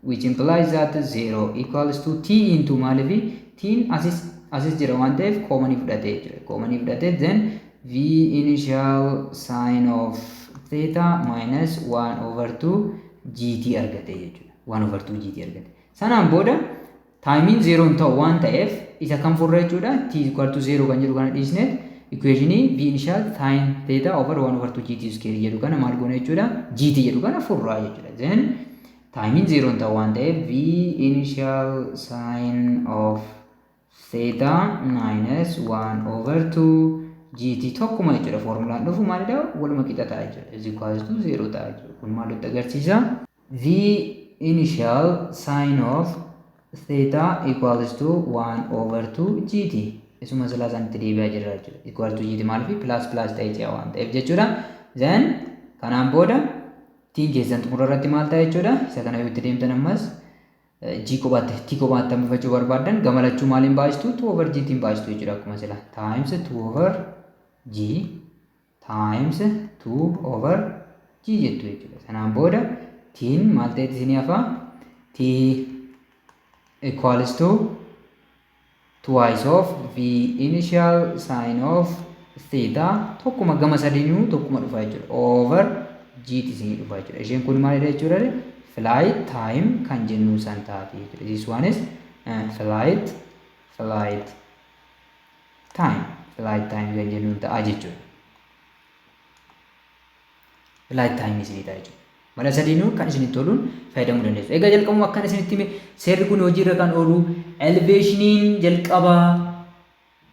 Which implies that 0 equals to t into, maalifi t asis jira waan ta'eef common fudhatee jira. Common fudhatee, then v initial sin of theta minus 1 over 2 gt argate jechuudha. 1 over 2 gt argate. Sanaan booda timeiin zeroon ta'u waan ta'eef isa kan furra jechuudha. T equal to 0 kan jedhu kana dhiisneet equationii v initial sin theta over 1 over 2 gt square jedhu kana maal goona jechuudha? Gt jedhu kana furraa jechuudha. Then timeiin zeroon ta'u waan ta'eef v initial sin of theta minus 1 over 2 gt tokkuma jechuudha. Foormulaan dhufu maalidha? Waluma qixa ta'a jechuudha. Is equals to 0 ta'a jechuudha. Kun maal nutti agarsiisa? V initial sin of theta equals to 1 over 2 gt. Isuma silaa sanitti deebi'aa jirra jechuudha. Equal to gt maaliif plus plus ta'ee jira waan ta'eef jechuudha. Then kanaan booda tiin keessan xumura irratti maal ta'a jechuudha? Isa kana yoo itti deemtan, ammas g kophaatti, t kophaatti hambifachuu barbaaddan, gama lachuu maaliin baay'istu? 2 over g tiin baay'istu jechuudha akkuma sila. Times 2 over g times 2 over g jettu jechuudha. Sanaan booda tiin maal ta'etti isinii hafa? T equals to twice of v initial sin of theta, tokkuma gama sadiinuu tokkuma dhufa jechuudha. Over g isinii dhufa jechuudha. Isheen kun maalidha jechuudha? Flight time kan jennu san taati jechuudha. This one is flight time. Flight time kan jennu ta'a jechuudha. Flight time isinii ta'a jechuudha. Mala sadiinuu kan isinitti toluun fayyadamuu dandeessu. Egaa jalqabuma akkan isinitti hime, seerri kun hojiirra kan oolu elevationiin jalqabaa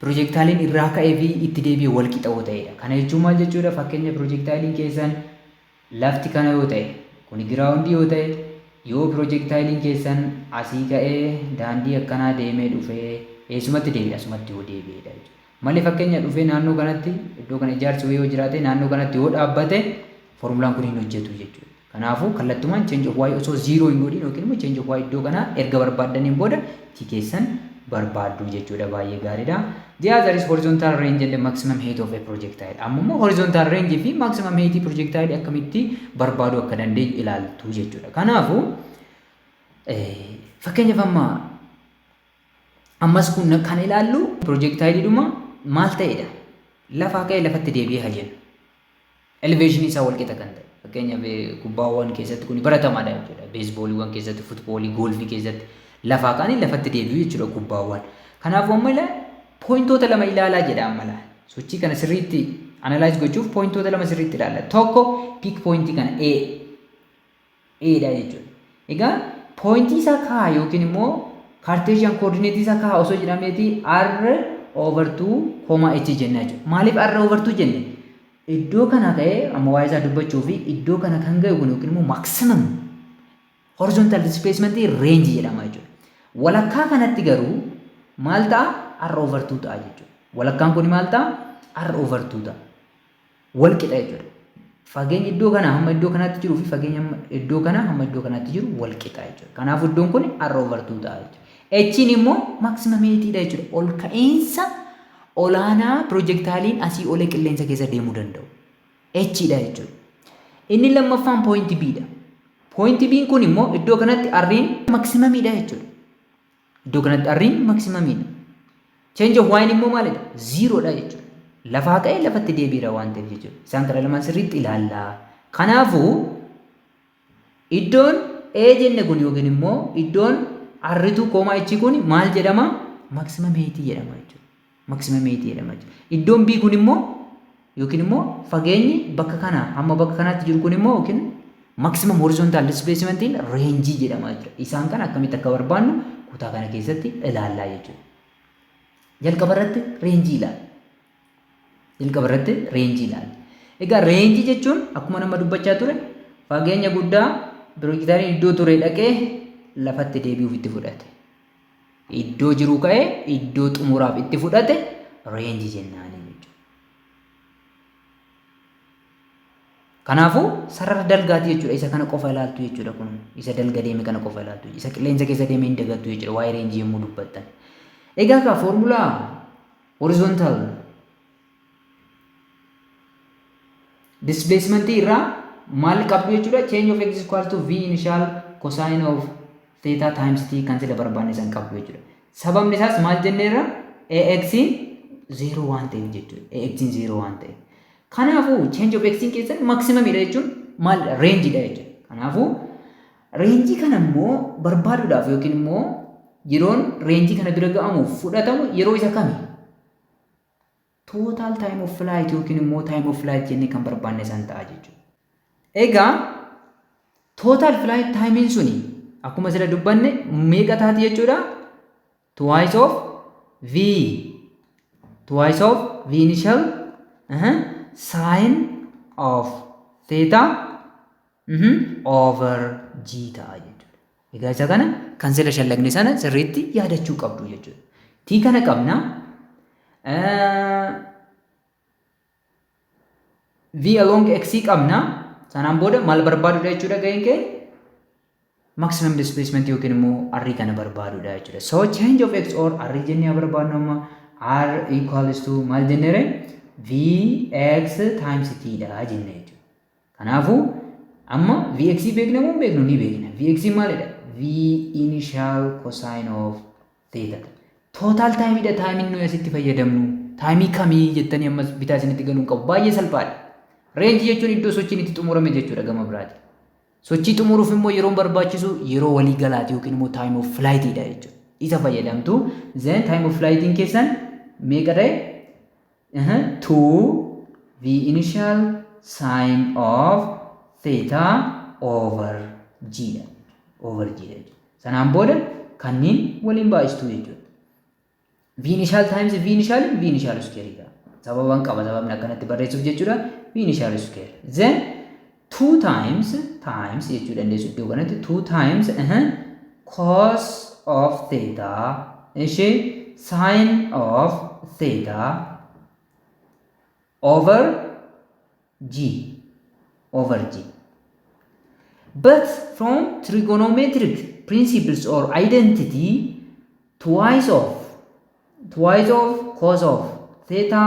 projectileiin irraa ka'ee fi itti deebi'e wal qixa yoo ta'edha. Kana jechuun maal jechuudha? Fakkeenya projectileiin keessan lafti kana yoo ta'e, kuni groundii yoo ta'e, yoo projectileiin keessan asii ka'ee daandii akkanaa deemee dhufee eessumatti deebi'a? Asumatti yoo deebi'edha jechuudha. Malee fakkeenya dhufee naannoo kanatti, iddoo kana ijaarsi yoo jiraate, naannoo kanatti yoo dhaabbate, foormulaan kun hin hojjetu jechuudha. Kanaafuu kallattumaan change of y osoo zero hin godhin yookiin immoo change of y iddoo kanaa erga barbaaddaniin booda t keessan barbaaddu jechuudha. Baay'ee gaariidha. The other is horizontal range and the maximum height of a projectile. Amma immoo horizontal range fi maximum height projectile akkamitti barbaaduu akka dandeenyu ilaaltu jechuudha. Kanaafuu fakkeenyaaf amma ammas kun kan ilaallu projectile maal ta'edha? Lafaa ka'ee lafatti deebi'ee haa jennu. Elevation isaa wal qixa kan ta'e. Fakkeenyaaf kubbaawwan keessatti kun baratamaadha jechuudha. Baseballiiwwan keessatti, footballii, golfii keessatti lafaa ka'anii lafatti deebi'u jechuudha kubbaawwan. Kanaafuu amma ilaa pointoota lama ilaalaa jedha amma ilaa. Sochii kana sirriitti analyze gochuuf pointoota lama sirriitti ilaalla. Tokko peak pointii kana A A dha jechuudha. Egaa pointii isaa kaa yookiin immoo Cartesian coordinateii isaa kaa osoo jedhameeti R over 2 comma H jenna jechuudha. Maaliif R over 2 jenne? Iddoo kana ka'ee amma waa'ee isaa dubbachuu fi iddoo kana kan ga'e kun yookiin immoo maximum horizontal displacement range jedhama jechuudha. Walakkaa kanatti garuu maal ta'a? R over 2 ta'a jechuudha. Walakkaan kun maal ta'a? R over 2 ta'a. Wal qixa jechuudha. Fageenyi iddoo kana hamma iddoo kanaatti jiruu fi fageenya iddoo kana hamma iddoo kanaatti jiru wal qixa jechuudha. Kanaafuu iddoon kun R over 2 ta'a jechuudha. H'n immoo maximum heightiidha jechuudha. Ol ka'iinsa olaanaa projectileiin asii olee qilleensa keessa deemuu danda'u. H'dha jechuudha. Inni lammaffaan point B'dha. Point B'n kun immoo iddoo kanatti R'n maximumiidha jechuudha. Iddoo kanatti R'n maximumiidha. Change of Y immoo maalidha? Zerodha jechuudha. Lafaa ka'ee lafatti deebiira waan ta'eef jechuudha. Isaan kana lamaan sirriitti ilaallaa. Kanaafuu, iddoon A jenne kun yookiin immoo iddoon R2 comma H kun maal jedhama? Maximum height jedhama jechuudha. Maximum height jedhama jechuudha. Iddoon B kun immoo yookiin immoo fageenyi bakka kana hamma bakka kanaatti jiru kun immoo yookiin maximum horizontal displacementiin range jedhama jechuudha. Isaan kana akkamitti akka barbaannu kutaa kana keessatti ilaallaa jechuudha. Jalqaba irratti range ilaalla. Jalqaba irratti range ilaalla. Egaa range jechuun akkuma nama dubbachaa ture, fageenya guddaa projectileiin iddoo ture dhaqee lafatti deebi'uuf itti fudhate. Iddoo jiru ka'ee iddoo xumuraaf itti fudhate range jennaanii jechuudha. Kanaafuu, sarara dalgaati jechuudha. Isa kana qofa ilaaltu jechuudha kun. Isa dalga deeme kana qofa ilaaltu. Isa qilleensa keessa deeme hin dagattu jechuudha waa'ee range yommuu dubbattan. Egaa kaa, foormulaa horizontal displacement irraa maal qabdu jechuudha? Change of x equal to v initial cosine of theta times t kan sila barbaanne san qabdu jechuudha. Sababni isaas maal jenneerra? Ax zero waan ta'eef jechuudha. Ax zero waan ta'eef. Kanaafuu, change of x keessan maximumidha jechuun maal? Rangeidha jechuudha. Kanaafuu, range kana immoo barbaaduudhaaf yookiin immoo yeroon range kana bira ga'amuuf fudhatamu yeroo isa kami? Total time of flight yookiin immoo time of flight jennee kan barbaanne san ta'a jechuudha. Egaa, total flight timeiin suni akkuma sila dubbanne meeqa taati jechuudha? Twice of v initial sin of theta over g ta'a jechuudha. Egaa, isa kana kan sila shallagne sana sirriitti yaadachuu qabdu jechuudha. T kana qabna. V along x qabna. Sanaan booda maal barbaadudha jechuudha gaheen kee? Maximum displacement yookiin immoo r kana barbaadudha jechuudha. So change of x or r jennee barbaadnu amma r equals to maal jenneere? Vx times t dha jenne jechuudha. Kanaafuu, amma vx beekna moo beeknu? Ni beekna. Vx maalidha? V initial cosine of theta. Total time dha, timeiin nuyi asitti fayyadamnu. Time kamii jettanii ammas bitaa isinitti galuu hin qabu. Baay'ee salphaadha. Range jechuun iddoo sochiin itti xumurame jechuudha gama biraati. Sochii xumuruuf immoo yeroon barbaachisu yeroo walii galaati yookiin immoo time of flight dha jechuudha. Isa fayyadamtu. Then time of flightiin keessan meeqa ta'e? 2 v initial sin of theta over g dha. Over g dha jechuudha. Sanaan booda kanneen waliin baay'istuu jechuudha. V initial times v initial, v initial square dha. Sababan qaba, sababni akkanatti barreessuuf jechuudha. V initial square. Then 2 times times jechuu dandeessu iddoo kanatti, 2 times cos of theta ishee sin of theta over g, over g. But from trigonometric principles or identity, twice of cos of theta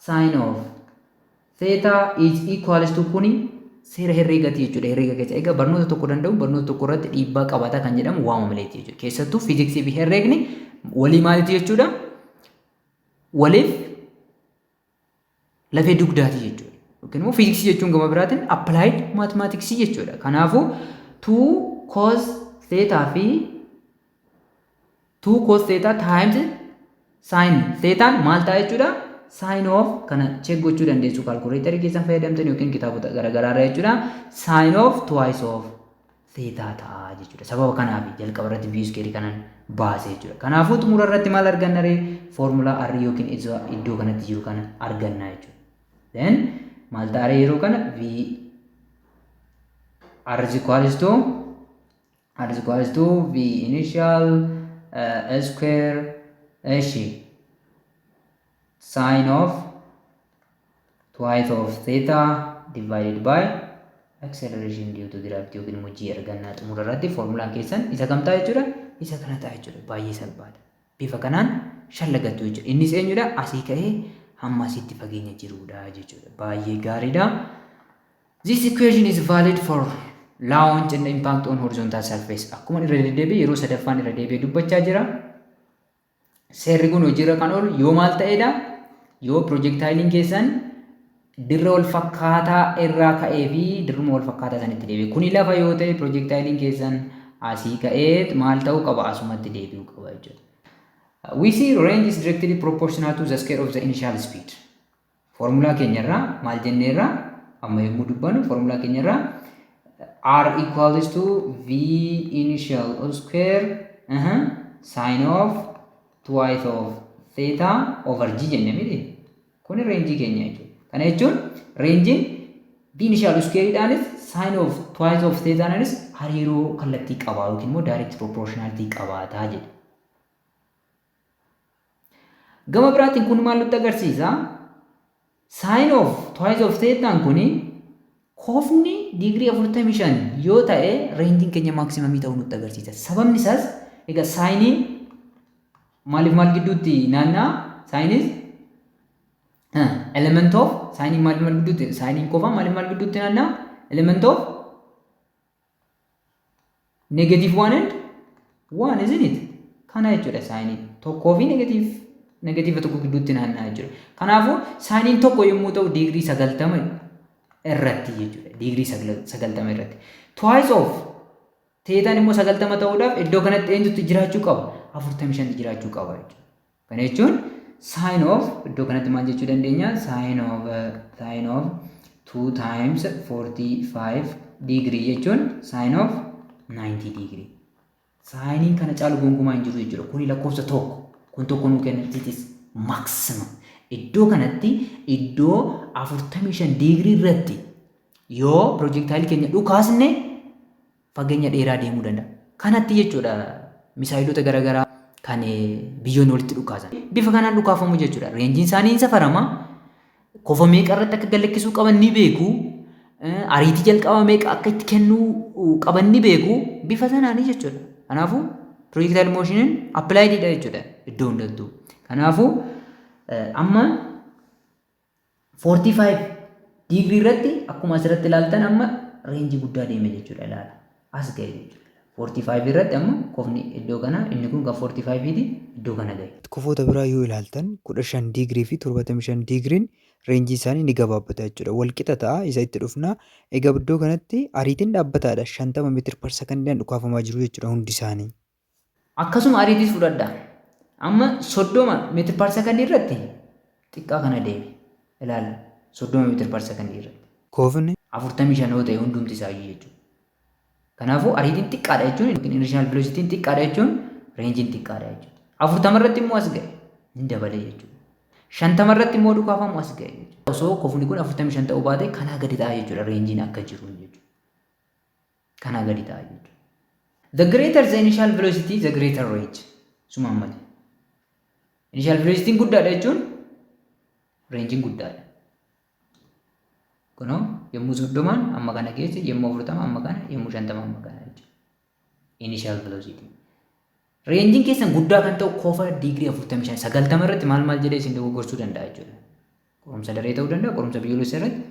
sin of theta is equals to, kuni seera herreegati jechuudha. Herreega keessa egaa barnoota tokko danda'u barnoota tokko irratti dhiibbaa qabata kan jedhamu waama maleeti jechuudha. Keessattuu fiiziksii fi herreegni walii maaliiti jechuudha? Waliif lafee dugdaati jechuudha. Yookiin immoo fiiziksii jechuun gama biraatiin applied mathematics jechuudha. Kanaafuu, 2 cos theta fi 2 cos theta times sin thetaan maal ta'a jechuudha? Sin of, kana check gochuu dandeessu calculatorii keessan fayyadamtan yookiin kitaabota garaagaraa irraa jechuudha. Sin of twice of theta ta'a jechuudha. Sababa kanaaf jalqaba irratti v square kanan baase jechuudha. Kanaafuu, xumura irratti maal arganna ree? Foormulaa r yookiin iddoo kanatti jiru kana arganna jechuudha. Then maal ta'a ree yeroo kana? V r is equals to r is equals to v initial square eshi sin of twice of theta divided by acceleration due to gravity yookiin immoo g argannaa. Xumura irratti foormulaan keessan isa kam ta'a jechuudha? Isa kana ta'a jechuudha. Baay'ee salphaadha. Bifa kanaan shallagattu jechuudha. Innis eenyudha? Asii ka'ee hamma asitti fageenya jirudha jechuudha. Baay'ee gaariidha. This equation is valid for launch and impact on horizontal surface. Akkuma irra deddeebi'e, yeroo sadaffaan irra deebi'ee dubbachaa jira. Seerri kun hojiirra kan oolu yoo maal ta'edha? Yoo projectilein keessan dirra wal fakkaataa irraa ka'ee fi dirruma wal fakkaataa sanitti deebi'e. Kuni lafa yoo ta'e, projectilein keessan asii ka'ee maal ta'uu qaba? Asumatti deebi'uu qaba jechuudha. We see range is directly proportional to the square of the initial speed. Formulaa keenyarraa maal jenneerraa? Amma yommuu dubbannu formulaa keenyarraa R equals to V initial square sin of twice of theta over G jenne miti. Kuni rangeii keenya jechuudha. Kana jechuun rangeiin V initial squareidhaanis sin of twice of thetaanis hariiroo kallattii qabaa yookiin immoo direct proportionality qabaataa jedha. Gama biraatiin kun maal nutti agarsiisa? Sin of twice of thetaan kuni kofni digirii 45 yoo ta'e rangeiin keenya maximumii ta'uu nutti agarsiisa. Sababni isaas egaa sineiin maaliif maal gidduutti naanna'a? Sineis element of sineiin maaliif maal gidduutti, sineiin qofa maaliif maal gidduutti naanna'a? Element of negative one and one, isn't it? Kana jechuudha, sineiin tokkoo fi negative tokko gidduutti naanna'a jechuudha. Kanaafuu sineiin tokko yommuu ta'u digirii 90 irratti jechuudha. Digirii 90 irratti. Twice of thetaan immoo 90 ta'uudhaaf iddoo kanatti eenyutti jiraachuu qaba? 45 jiraachuu qaba jechuudha. Kana jechuun sine of iddoo kanatti maal jechuu dandeenya? Sine of 2 times 45 degree jechuun sine of 90 degree. Sineiin kana caalu gonkumaa hin jiru jechuudha. Kuni lakkoofsa tokko. Kun tokko nuu kenna. It is maximum. Iddoo kanatti, iddoo 45 digirii irratti yoo projectileii keenya dhukaasne fageenya dheeraa deemuu danda'a. Kanatti jechuudha misaayilota garaagaraa kan biyyoonni walitti dhukaasan. Bifa kanaan dhukaafamu jechuudha. Rangeiin isaanii hin safarama. Kofa meeqa irratti akka galakkisuu qaban ni beeku. Ariitii jalqaba meeqa akka itti kennuu qaban ni beeku. Bifa sanaanii jechuudha. Kanaafuu projectile motioniin appliediidha jechuudha iddoo hundattuu. Kanaafuu amma 45 digirii irratti akkuma asirratti ilaaltan amma rangeii guddaa deeme jechuudha, ilaala. As ga'e jechuudha. 45 irratti amma kofni iddoo kana, inni kun kan 45 ti, iddoo kana ga'e. Kofoota biraa yoo ilaaltan 15 digirii fi 75 digiriin rangeii isaanii ni gabaabbata jechuudha. Wal qixa ta'a, isa itti dhufna. Egaa iddoo kanatti ariitiin dhaabbataadha. 50 meter per secondiidhaan dhukaafamaa jiru jechuudha hundi isaanii. Akkasuma ariitiis fudhadha. Amma 30 meter per secondii irratti xiqqaa kana deeme. Ilaala, 30 meter per secondii irratti. Kofni 45 yoo ta'e hundumti isaayyuu jechuudha. Kanaafuu ariitiin xiqqaadha jechuun yookiin initial velocityn xiqqaadha jechuun rangeiin xiqqaadha jechuudha. 40 irratti immoo as ga'e, hin dabale jechuudha. 50 irratti immoo dhukaafamu as ga'e jechuudha. Osoo kofni kun 45 ta'uu baate kanaa gadi ta'a jechuudha, rangeiin akka jiru jechuudha. Kanaa gadi ta'a jechuudha. The greater the initial velocity, the greater range. Suma ammati. Initial velocity guddaadha jechuun rangeiin guddaadha. Kunoo yommuu 30n amma kana keessa, yommuu 40 amma kana, yommuu 50 amma kana jechuudha. Initial velocity. Rangeiin keessan guddaa kan ta'u kofa digirii 45, 90 irratti maal maal jedhee isin dogoggorsuu danda'a jechuudha. Qorumsa daree ta'uu danda'a, qorumsa biyyoolessaa irratti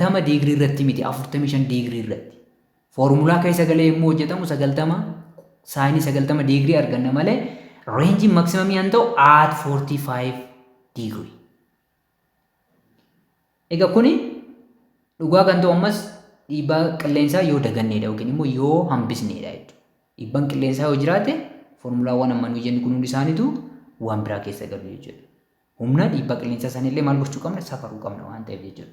90 digirii irratti miti, 45 digirii irratti. Foormulaa keessa galee yommuu hojjetamu 90, sineii 90 digirii arganna malee rangeiin maximumii han ta'u at 45 digirii. Egaa kuni dhugaa kan ta'u ammas dhiibbaa qilleensaa yoo daganneedha yookiin immoo yoo hambisneedha jechuudha. Dhiibbaan qilleensaa yoo jiraate foormulaawwan amma nuyi jennu kun hundi isaaniitu waan biraa keessa galu jechuudha. Humna dhiibbaa qilleensaa sanillee maal gochuu qabna? Safaruu qabna waan ta'eef jechuudha.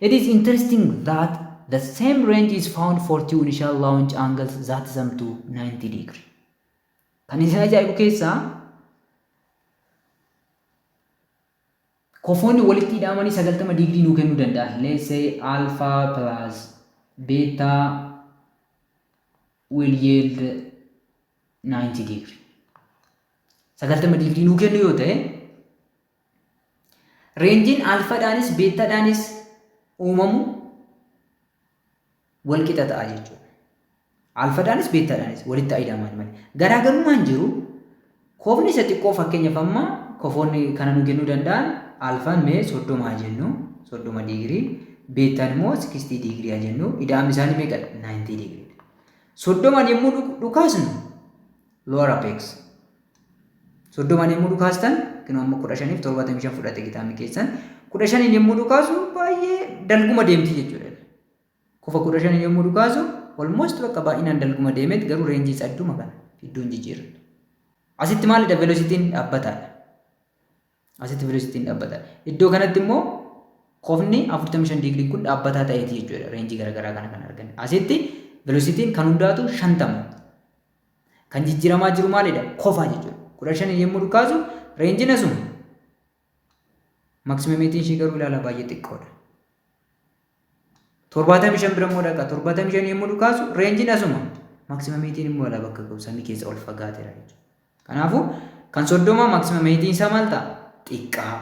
It is interesting that the same range is found for two initial launch angles that sum to 90 degree. Kan isin ajaa'ibu keessaa kofoonni walitti hidhamanii 90 digirii nuu kennuu danda'a. Let's say alpha plus beta will yield 90 degree. 90 digirii nuu kennu yoo ta'e, rangeiin alphadhaanis betadhaanis uumamu wal qixa ta'a jechuudha. Alfadhaanis beettaadhaanis walitti ida'aman malee. Garaagarummaan jiru kofni isa xiqqoo, fakkeenyaaf amma kofoonni kana nu kennuu danda'an, alfaan mee 30 haa jennu, 30 digirii, beettaan immoo 60 digirii haa jennu, ida'amni isaanii meeqadha? 90 digirii. 30n yommuu dhukaasnu, lower apex 30n yommuu dhukaastan, kinoo amma 15f 75 fudhate kitaabni keessan, 15n yommuu dhukaasu baay'ee dalguma deemti jechuudha. Kofa 15n yommuu dhukaasu almost bakka baay'inaan dalguma deemet, garuu range isaa idduma kana iddoon jijjiirrattu. Asitti maalidha? Velocityn dhaabbataadha. Asitti velocityn dhaabbataadha. Iddoo kanatti immoo kofni 45 digiriin kun dhaabbataa ta'eeti jechuudha. Range garaagaraa kana kan arganne. Asitti velocityn kan hundaatu 50. Kan jijjiiramaa jiru maalidha? Kofa jechuudha. 15 yommuu dhukaasu rangeiin asuma. Maximum heightiin ishee garuu ilaalaa, baay'ee xiqqoodha. 75 bira immoo dhaqa. 75 yommuu dhukaasu rangeiin asuma. Maximum heightiin immoo alaa bakka ga'u samii keessa ol fagaateera jechuudha. Kanaafuu kan 30 maximum heightiin isaa maal ta'a? Xiqqaa.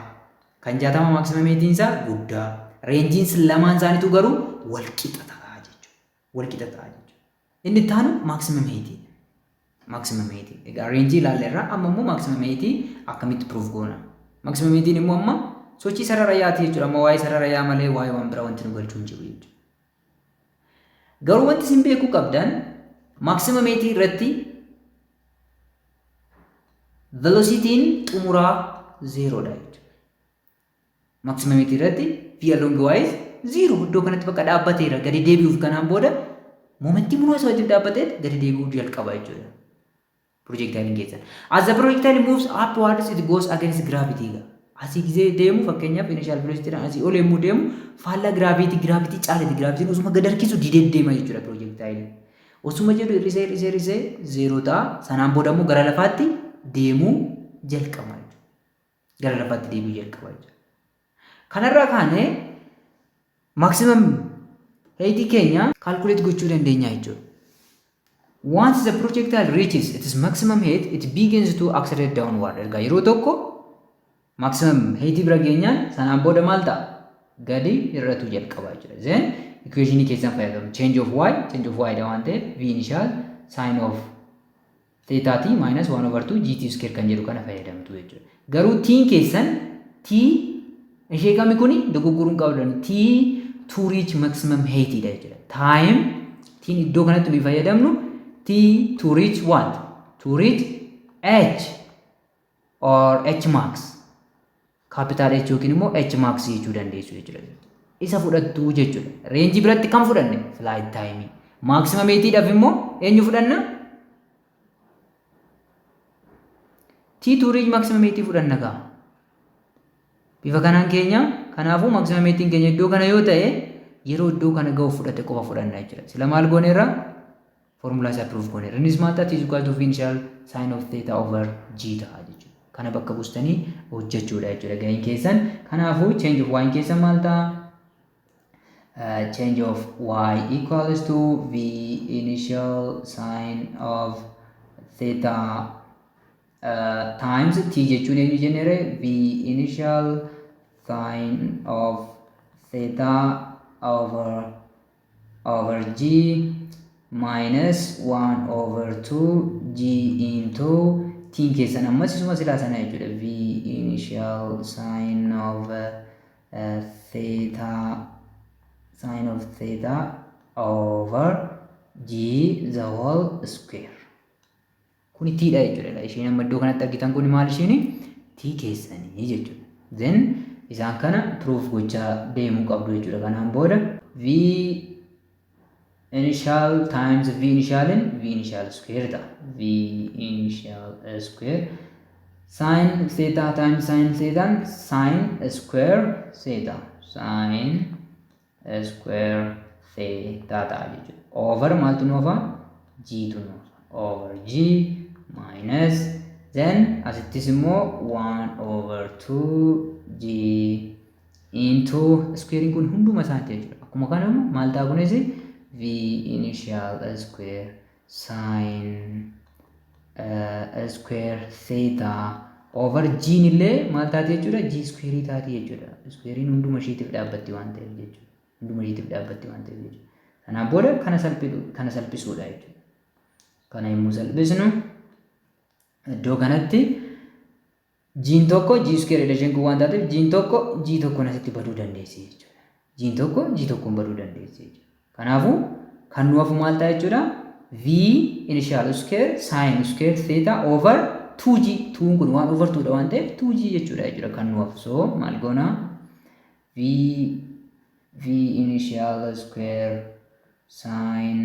Kan 60 maximum heightiin isaa guddaa. Rangeiin lamaan isaaniitu garuu wal qixa ta'a jechuudha. Wal qixa ta'a jechuudha. Inni itti aanu maximum heightii. Maximum heightii. Egaa range ilaalle irraa amma immoo maximum heightii akkamitti proof goona? Maximum heightiin immoo amma sochii sarara yaati jechuudha. Amma waa'ee sarara yaa malee waa'ee waan biraa wanti nu galchuu hin jiru jechuudha. Garuu wanti isin beekuu qabdan, maximum heightii irratti velocityn xumuraa zeeroodha jechuudha. Maximum heightii irratti v along y is zero. Iddoo kanatti bakka dhaabbateera, gadi deebi'uuf kanaan booda momentii muraasa wajjin dhaabbatee gadi deebi'uu jalqaba jechuudha. Projectile keessan. As the projectile moves upwards, it goes against gravity. Asii gizee deemu, fakkeenyaaf initial velocity asii ol yommuu deemu, faallaa gravity, gravity caalati, gravityn osuma gad harkisu didee deema jechuudha projectile. Osuma jedhu hir'isee hir'isee hir'isee zeeroo ta'a. Sanaan booda immoo gara lafaatti deemuu jalqaba jechuudha. Gara lafaatti deemuu jalqaba jechuudha. Kanarraa kaanee maximum height keenya calculate gochuu dandeenya jechuudha. Once the projectile reaches its maximum height, it begins to accelerate downward. Ergaa yeroo tokko maximum height bira geenyaan, sanaan booda maal ta'a? Gadi hir'atuu jalqaba jechuudha. Then equationii keessan fayyadamu. Change of y, change of y dha waan ta'eef, v initial sin of theta t minus 1 over 2 gt square kan jedhu kana fayyadamtu jechuudha. Garuu tiin keessan t ishee kami kuni dogoggoruun qabdan? T to reach maximum height dha jechuudha. Time tiin iddoo kanatti nuyi fayyadamnu t to reach what? To reach h or h max. Capital H yookiin immoo h max jechuu dandeessu jechuudha. Isa fudhattu jechuudha. Range biratti kan fudhanne flight time. Maximum heightiidhaaf immoo eenyu fudhanna? T to reach maximum height fudhanna gaa. Bifa kanaan keenya, kanaafuu maximum heightiin keenya iddoo kana yoo ta'e, yeroo iddoo kana ga'u fudhate qofa fudhanna jechuudha. Sila maal gooneerra? Formulaa isaa proof gooneerra. Innis maal ta'a? T is equal to v initial sin of theta over g ta'a jechuudha. Kana bakka buustanii hojjechuudha jechuudha ga'een keessan. Kanaafuu change of y keessan maal ta'a? Change of y equals to v initial sin of theta times t jechuun eenyu jenneere? V initial sin of theta over g minus 1 over 2 g into tiin keessan ammas isuma silaa sana jechuudha, v initial sin of theta, sin of theta over g the whole square. Kuni tiidha jechuudha. Isheen amma iddoo kanatti argitan kun maal ishiin? T keessanii jechuudha. Then isaan kana proof gochaa deemuu qabdu jechuudha. Kanaan booda v initial times v initialin v initial square ta'a. V initial square sin theta times sin theta, sin square theta, sin square theta ta'a jechuudha. Over maaltu nu hafa? G tu nu hafa. Over g minus, then asittis immoo 1 over 2 g into squaring kun hunduma isaati jechuudha. Akkuma kana maal ta'a kunis? V initial square sin square theta over g illee maal taati jechuudha? G square taati jechuudha. Squarein hunduma ishiitiif dhaabbatti waan ta'eef jechuudha. Hunduma ishiitiif dhaabbatti waan ta'eef jechuudha. Kanaan booda kana salphisuudha jechuudha. Kana yommuu salphisnu, iddoo kanatti G'n tokko G square dha. Isheen kun waan taateef, G'n tokko G tokkoon asitti baduu dandeessi jechuudha. G'n tokko G tokkoon baduu dandeessi jechuudha. Kanaafuu kan nu hafu maal ta'a jechuudha? V initial square sin square theta over 2G. 2 kun waan over 2 dha waan ta'eef, 2G jechuudha kan nu hafu. So maal goona? V initial square sin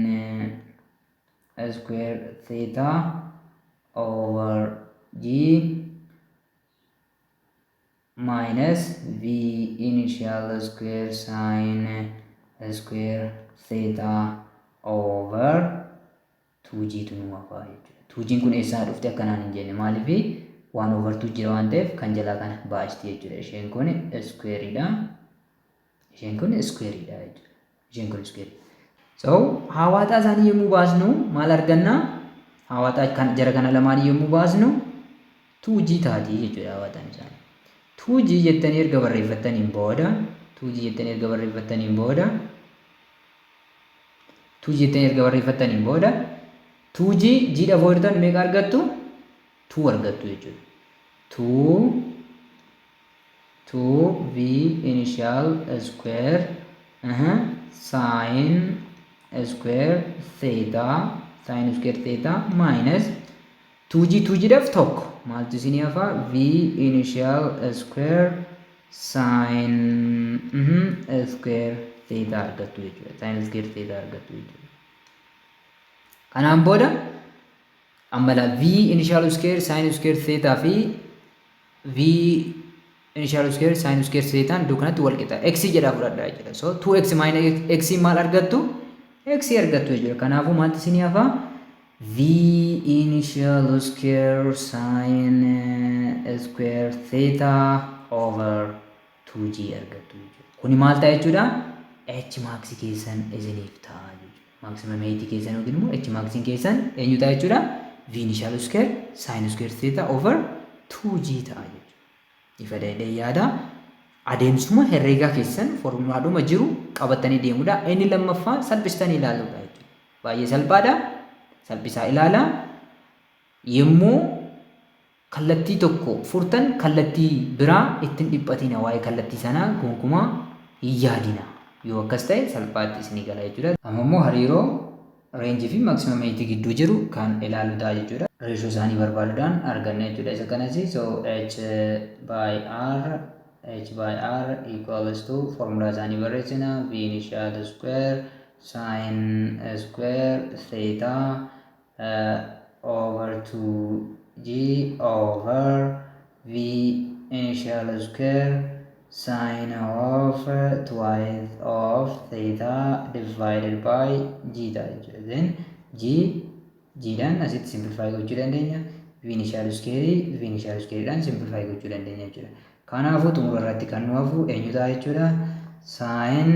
square theta over G minus V initial square sin square theta over 2G tu nu hafa jechuudha. 2G kun eessaa dhufte akkanaan hin jenne. Maaliif? Waan over 2 jira waan ta'eef, kan jalaa kana baasti jechuudha. Isheen kun squareidha. Isheen kun squareidha jechuudha. Isheen kun square. So hawaaxaa isaanii yommuu baasnu maal arganna? Hawaaxaa kan jara kana lamaanii yommuu baasnu 2G taati jechuudha hawaaxaan isaanii. 2G jettanii erga barreeffattaniin booda, 2G jettanii erga barreeffattaniin booda, 2G jettanii erga barreeffattaniin booda, 2G G dha foortan meeqa argattu? 2 argattu jechuudha. 2 2 V initial square sin square theta, sin square theta minus 2G 2G dhaaf tokko. Maaltu isinii hafa? V initial square sin square theta argattu jechuudha. Sin square theta argattu jechuudha. Kanaan booda amma V initial square sin square theta fi V initial square sin square thetaan iddoo kanatti wal qixa. X jedhaa fudhadhaa jechuudha. So 2x minus x maal argattu? X argattu jechuudha. Kanaafuu maaltu isinii hafa? V initial square sin square theta over 2g argattu jechuudha. Kuni maal ta'a jechuudha? H max keessan isiniif ta'a jechuudha. Maximum height keessan yookiin immoo H max keessan eenyu ta'a jechuudha? V initial square sin square theta over 2g ta'a jechuudha. Ifa dheedhee yaada. Adeemsuma herreegaa keessan foormulaadhuma jiru qabatanii deemudha. Inni lammaffaa salphistanii ilaaluudha jechuudha. Baay'ee salphaadha. Salphisaa ilaalaa. Yommuu kallattii tokko furtan, kallattii biraa ittiin dhiphatina. Waa'ee kallattii sanaa gonkumaa hin yaadina. Yoo akkas ta'e, salphaatti isinii gala jechuudha. Amma immoo hariiroo range fi maximum height gidduu jiru kan ilaalu ta'a jechuudha. Reeshoo isaanii barbaaduudhaan arganna jechuudha. Isa kanas, so h by r, h by r equals to, formulaa isaanii barreessina, v initial square sin square theta over 2g over v initial square sin of twice of theta divided by g ta'a jechuudha. Then g g dhaan asitti simplify gochuu dandeenya. V initial square v initial square dhaan simplify gochuu dandeenya jechuudha. Kanaafuu xumura irratti kan nu hafu eenyu ta'a jechuudha? Sin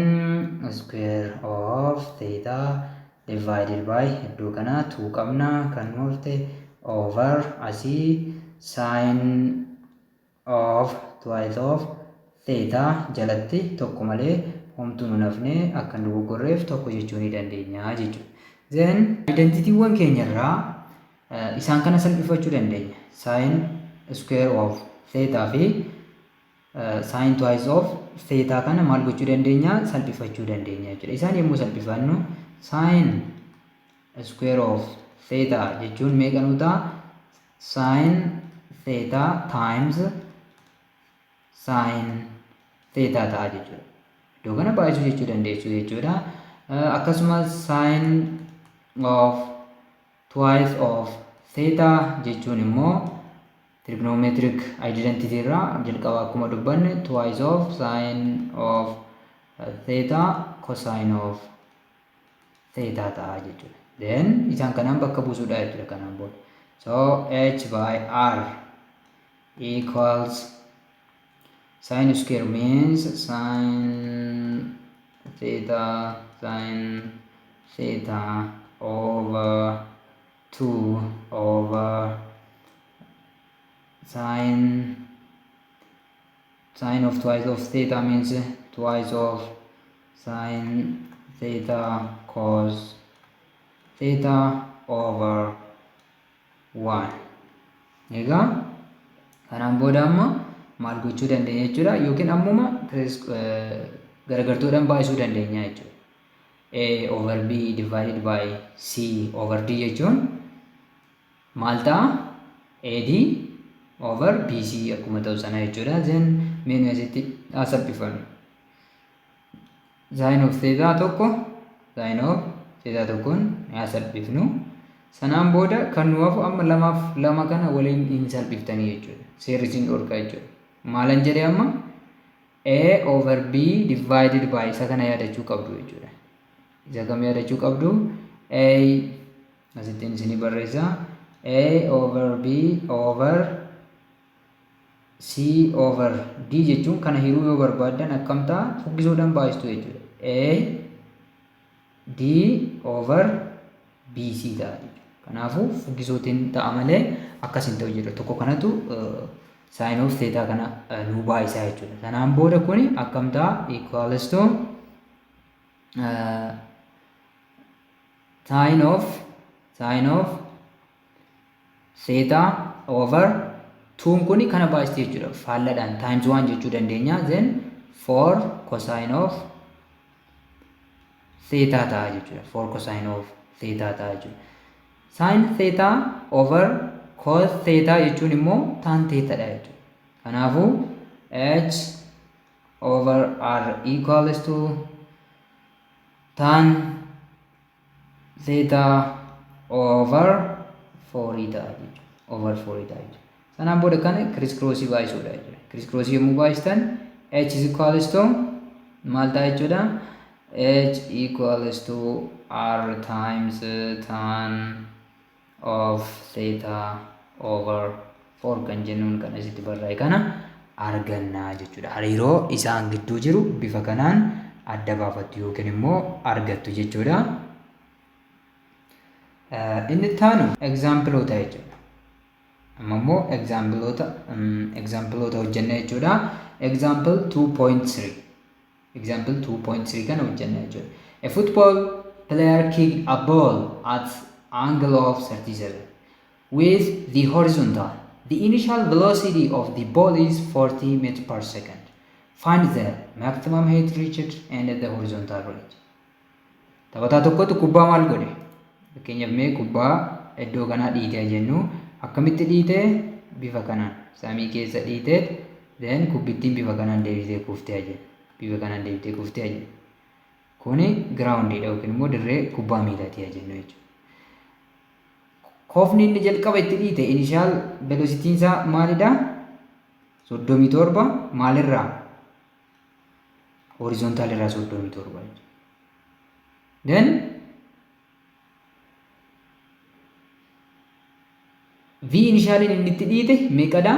square of theta divided by, iddoo kana 2 qabna kan nu hafte, over asii sin of twice of theta jalatti tokko malee homtuu nu hafne akka hin dogoggorreef tokko jechuu ni dandeenya jechuudha. Then identitiiwwan keenya irraa isaan kana salphifachuu dandeenya. Sin square of theta fi sin twice of theta kana maal gochuu dandeenya? Salphifachuu dandeenya jechuudha. Isaan yommuu salphifannu, sin square of theta jechuun meeqa nu ta'a? Sin theta times sin theta ta'a jechuudha. Iddoo kana baay'isuu jechuu dandeessu jechuudha. Akkasumas sin of twice of theta jechuun immoo trigonometric identity irraa jalqaba akkuma dubbanne, twice of sin of theta cosine of theta ta'a jechuudha. Then isaan kanaan bakka buusuudha jechuudha kanaan booda. So h by r equals sin square means sin theta sin theta over 2 over sin of twice of theta means twice of sin theta cos theta over 2 over over 1. Egaa kanaan booda amma maal gochuu dandeenya jechuudha, yookiin ammuma garagartuudhaan baay'isuu dandeenya jechuudha. A over B divided by C over D jechuun maal ta'a? AD over BC akkuma ta'u sana jechuudha. Then mee nuyi asitti haa salphifannu. Sin of theta tokko, sin of theta tokkoon haa salphifnu. Sanaan booda kan nu hafu amma lamaaf lama kana waliin hin salphiftanii jechuudha. Seerri isin dhorka jechuudha. Maalan jedhee amma? A over B divided by isa kana yaadachuu qabdu jechuudha. Isa kam yaadachuu qabdu? A asittiin isinii barreessa. A over B over C over D jechuun kana hiruu yoo barbaaddan akkam ta'a? Fuggisuudhaan baay'istu jechuudha. A D over B C ta'a jechuudha. Kanaafuu fuggisootiin ta'a malee akkas hin ta'u jechuudha. Tokko kanatu sin of theta kana nuu baay'isaa jechuudha. Sanaan booda kuni akkam ta'a? Equals to sin of theta over 2 kuni kana baay'isti jechuudha. Faalladhaan times 1 jechuu dandeenya. Then 4 cosine of theta ta'a jechuudha. 4 cosine of theta ta'a jechuudha. Sin theta over cos theta jechuun immoo tan theta dha jechuudha. Kanaafuu h over r equals to tan theta over 4 ta'a jechuudha. Over 4 ta'a jechuudha. Sanaan booda kana criss crossii baay'isuudha jechuudha. Criss crossii yommuu baay'istan h is equals to maal ta'a jechuudha? H equals to r times tan of theta over 4 kan jennuun kan asitti barraa'e kana argannaa jechuudha. Hariiroo isaan gidduu jiru bifa kanaan adda baafattu yookiin immoo argattu jechuudha. Inni itti aanu exampleoota jechuudha. Amma immoo exampleoota hojjenna jechuudha. Example 2.3. Example 2.3 kana hojjenna jechuudha. A football player kicked a ball at angle of 37 with the horizontal. The initial velocity of the ball is 40 meters per second. Find the maximum height reached and the horizontal range. Taphataa tokkotu kubbaa maal godhe? Fakkeenyaaf mee kubbaa iddoo kanaa dhiitee jennu. Akkamitti dhiitee? Bifa kanaan samii keessa dhiitee, then kubbittiin bifa kanaan deebitee kuftee jennu. Bifa kanaan deebitee kuftee jennu. Kuni groundiidha yookiin immoo dirree kubbaa miilaati jennu jechuudha. Koofni inni jalqaba itti dhiite, initial velocityn isaa maalidha? 37. Maalirraa? Horizontal irraa 37 jechuudha. Then V initialiin inni itti dhiite meeqadha?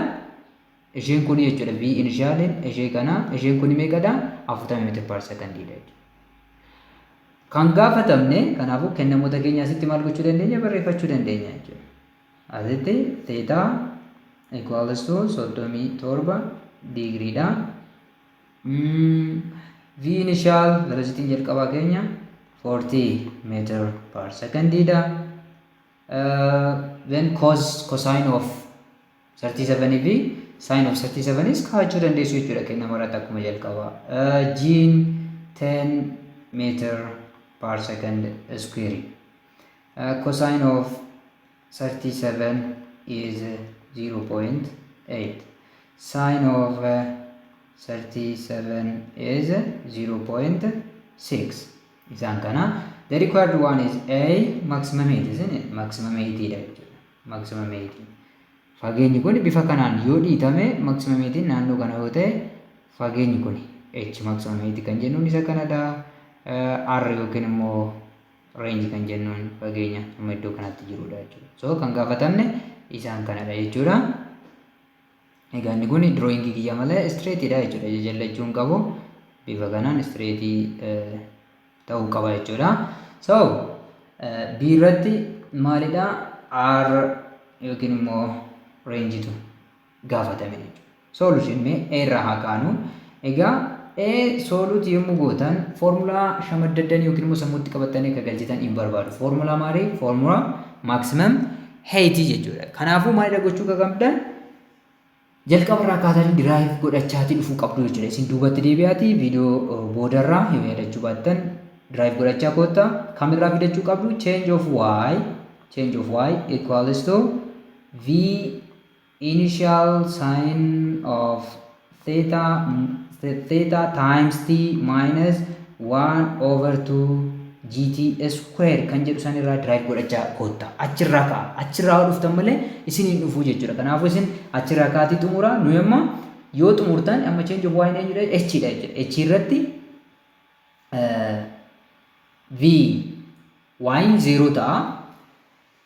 Isheen kun jechuudha. V initialiin ishee kana, isheen kun meeqadha? 40 meter per secondiidha jechuudha. Kan gaafatamne kanaafuu kennamoota keenya asitti maal gochuu dandeenya? Barreeffachuu dandeenya jechuudha. Asitti theta equals to 37 digriidha. V initial velocity jalqabaa keenya 40 meter per secondiidha. Then cosine of 37 fi sin of 37 is kaa'achuu dandeessu jechuudha kennama irratti akkuma jalqabaa. G'n 10 meter per second square. Cosine of 37 is 0.8. Sin of 37 is 0.6. Isaan kana the required one is A, maximum height, isn't it? Maximum height dha jechuudha. Maximum height. Fageenyi kun bifa kanaan yoo dhiitame, maximum height naannoo kana yoo ta'e, fageenyi kun h maximum height kan jennuun isa kanadha. R yookiin immoo range kan jennuun fageenya amma iddoo kanatti jirudha jechuudha. So kan gaafatamne isaan kanadha jechuudha. Egaa inni kun drawingii kiyya malee straightiidha jechuudha. Jajallachuu hin qabu. Bifa kanaan straightii ta'uu qaba jechuudha. So B irratti maalidha? R yookiin immoo rangeitu gaafatame jechuudha. Solution mee A irraa haa kaanu. Egaa A solve yommuu gootan foormulaa shamaddaddanii yookiin immoo sammuutti qabatanii akka galchitan hin barbaadu. Foormulaa maalii? Foormulaa Maximum height jechuudha. Kanaafuu maalidha gochuu qabdan? Jalqaba irraa kaatanii derive godhachaatii dhufuu qabdu jechuudha. Isin duubatti deebi'aatii viidiyoo boodarraa yoo yaadachuu baattan derive godhachaa koottaa. Kamirraa fidachuu qabdu? Change of y, change of y equals to v initial sin of theta times t minus 1 over 2 gt square kan jedhu san irraa derive godhachaa koottaa. Achirraa ka'a. Achirraa yoo dhuftan malee isin hin dhufuu jechuudha. Kanaafuu isin achirraa kaatii xumuraa. Nu amma yoo xumurtan, amma change of y eenyudha? H dha jechuudha. H irratti v y 0 ta'a.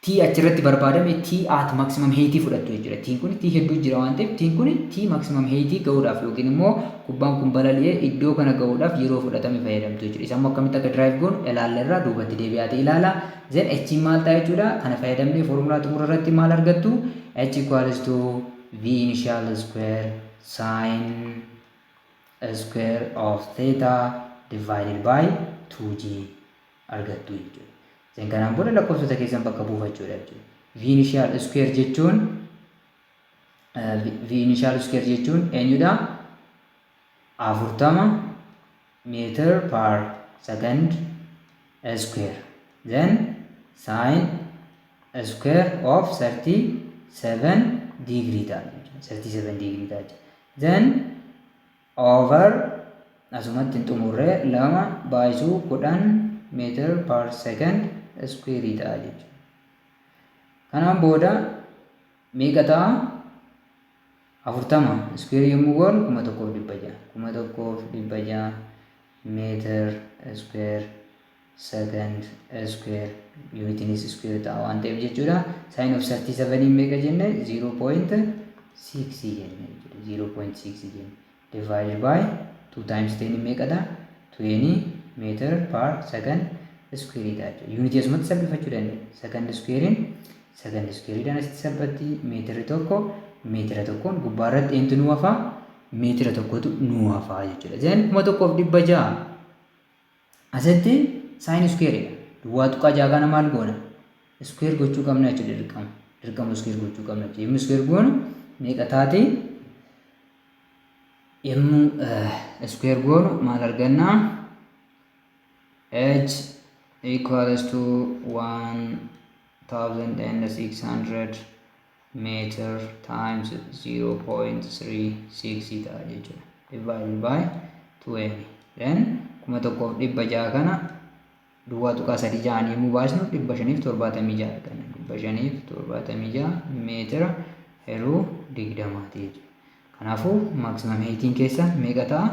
T achirratti barbaadame, T at maximum height fudhattu jechuudha. T kun T hedduu jira waan ta'eef, T kun T maximum height ga'uudhaaf yookiin immoo kubbaan kun balali'ee iddoo kana ga'uudhaaf yeroo fudhatame fayyadamtu jechuudha. Isa immoo akkamitti akka derive goonu ilaalla, irraa duubatti deebi'aatee ilaala. Then H maal ta'a jechuudha? Kana fayyadamnee foormulaa xumura irratti maal argattu? H equals to V initial square sin square of theta divided by 2g argattu jechuudha. Then kanaan booda lakkoofsota keessan bakka buufachuudha jechuudha. V initial square jechuun eenyudha? 40 meter per second square. Then sin square of 37 degree ta'a jechuudha. 37 degree ta'a jechuudha. Then over, asumatti hin xumurree, lama baay'isuu 10 meter per second square ta'a jechuudha. Kanaan booda meeqa ta'a? 40 square yommuu goonu 1600. 1600 meter square second square, unitiinis square ta'a waan ta'eef jechuudha. Sin of 37 meeqa jenne? 0.6 jenne jechuudha. 0.6 jenne. Divided by 2 times 10 meeqadha? 20 meter per second square ta'a jechuudha. Unitii asumatti salphifachuu dandeenya. Second squarein second squareidhaan asitti salphatti, meetirri tokko meetira tokkoon, gubbaa irratti eentu nu hafaa? Meetira tokkotu nu hafaa jechuudha. Then 1600 asitti sine squareidha. 0.6 kana maal goona? Square gochuu qabna jechuudha dirqama. Dirqama square gochuu qabna jechuudha. Yommuu square goonu meeqa taati? Yommuu square goonu maal argannaa? H equals to 1600 meter times 0.36 ta'a jechuudha. Divided by 20. Then 1600 kana 0.36n yommuu baasnu 576 arganna. 576 meetira yeroo 20ti jechuudha. Kanaafuu maximum heightiin keessa meeqa ta'a?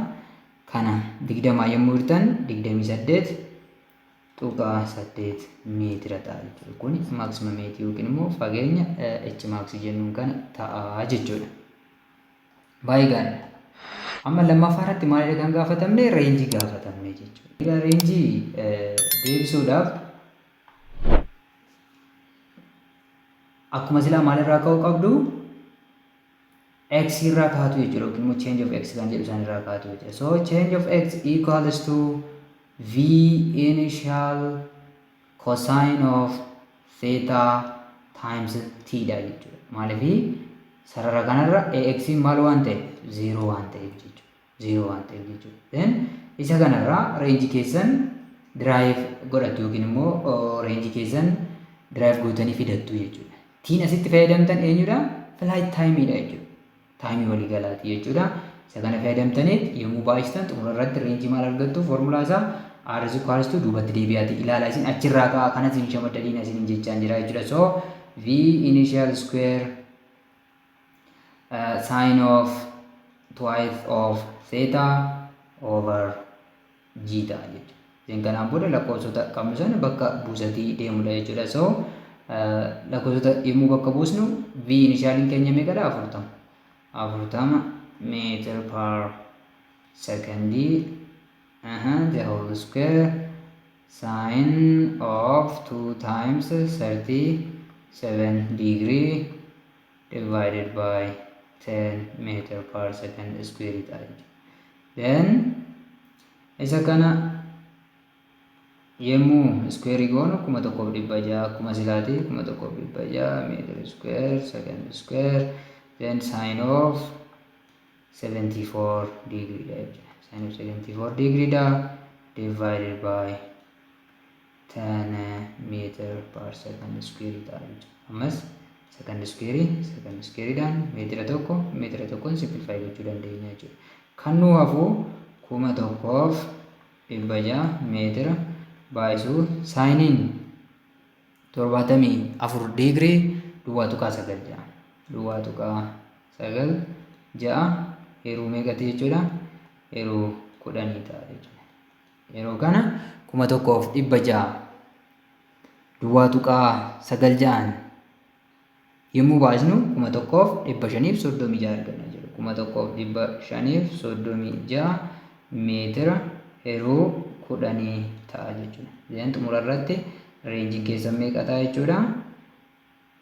Kana 20 yommuu hirtan 28.8 meetira ta'a jechuudha. Kun maximum height yookiin immoo fageenya h max jennuun kana ta'a jechuudha. Baay'ee gaariidha. Amma lammaffaa irratti maalidha kan gaafatamne? Rangeii gaafatamne jechuudha. Egaa rangeii deebisuudhaaf akkuma silaa maalirraa ka'uu qabdu? X irraa kaatu jechuudha, yookiin immoo change of x kan jedhu isaan irraa kaatu jechuudha. So change of x equals to v initial cosine of theta times t dha jechuudha. Maaliif? Sarara kanarra ax maal waan ta'eef? 0 waan ta'eef jechuudha. 0 waan ta'eef jechuudha. Then isa kanarraa rangeii keessan derive godhattu yookiin immoo rangeii keessan derive gootanii fidattu jechuudha. Tiin asitti fayyadamtan eenyudha? Flight timeidha jechuudha. Timeii waliigalaati jechuudha. Isa kana fayyadamtaniit yommuu baay'istan xumura irratti rangeii maal argattu? Foormulaa isaa R is equals to, duubatti deebi'aati ilaalaa isin, achirraa ka'a, kanas hin shamaddadiin isin jechaan jira jechuudha. So V initial square sin of twice of theta over g ta'a jechuudha. Isin kanaan booda lakkoofsota qabnu sana bakka buusatii deemudha jechuudha. So lakkoofsota yommuu bakka buusnu V initialiin keenya meeqadha? 40. 40 meter per secondii the whole square sin of 2 times 37 degree divided by 10 meter per second square ta'a jechuudha. Then isa kana Yommuu square goonu 1600 akkuma silaati, 1600 meter square second square, then sin of 74 degree dha jechuudha. Sin of 74 degree dha divided by 10 meter per second square ta'a jechuudha. Ammas second square second square dhaan meetira tokko meetira tokkoon simplify gochuu dandeenya jechuudha. Kan nu hafu 1600 meetira baay'isuu sineiin 74 digirii 0.96, 0.96 yeroo meeqati jechuudha? Yeroo 10 ta'a jechuudha. Yeroo kana 1600 0.96n yommuu baasnu 1536 arganna jechuudha. 1536 meetira yeroo 10 ta'a jechuudha. Then xumura irratti rangeiin keessa meeqa ta'a jechuudha?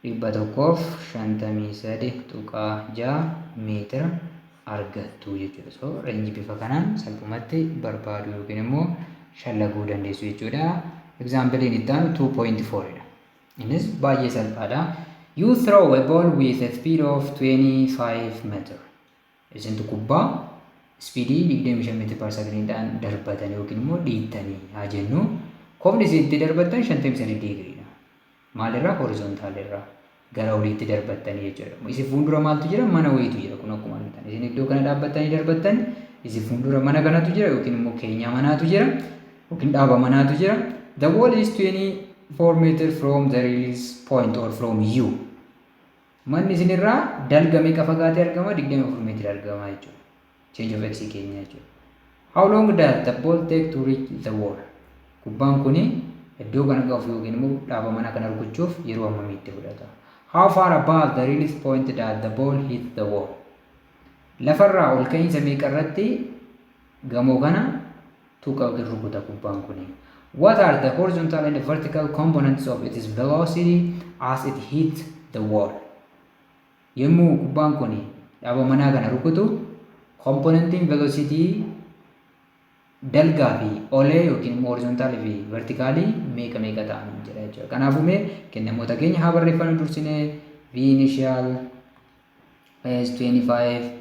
153.6 meetira argattu jechuudha. So range bifa kanaan salphumatti barbaaduu yookiin immoo shallaguu dandeessu jechuudha. Exampleiin itti aanu 2.4 dha. Innis baay'ee salphaadha. You throw a ball with a speed of 25 meter. Isintu kubbaa speedii 25 meter per secondiidhaan darbatan yookiin immoo dhiittanii haa jennu. Kofni isin itti darbattan 53 digriidha. Maalirraa? Horizontalirraa gara oliitti darbattanii jechuudha. Isin fuuldura maaltu jira? Mana wayiitu jira kun akkuma argitan. Isin iddoo kana dhaabbattanii darbattan, isin fuuldura mana kanatu jira yookiin immoo keenyaa manaatu jira yookiin dhaaba manaatu jira. The wall is 24 meter from the release point or from you. Manni isinirraa dalga meeqa fagaatee argama? 24 meetira argama jechuudha. Change of x keenya jechuudha. How long does the ball take to reach the wall? Kubbaan kuni iddoo kana gahuuf yookiin immoo dhaaba mana kana rukuchuuf yeroo hammamii itti fudhata? How far above the release point does the ball hit the wall? Lafarraa ol ka'iinsa meeqa irratti gamoo kana tuqa yookiin rukuta kubbaan kuni? What are the horizontal and vertical components of its velocity as it hits the wall? Yommuu kubbaan kun dhaaba manaa kana rukutu, componentiin velocity dalgaa fi olee yookiin immoo horizontalii fi verticalii meeqa meeqa ta'an jedha jechuudha. Kanaafuu mee kennamoota keenya haa barreeffannu dursinee. V initial is 25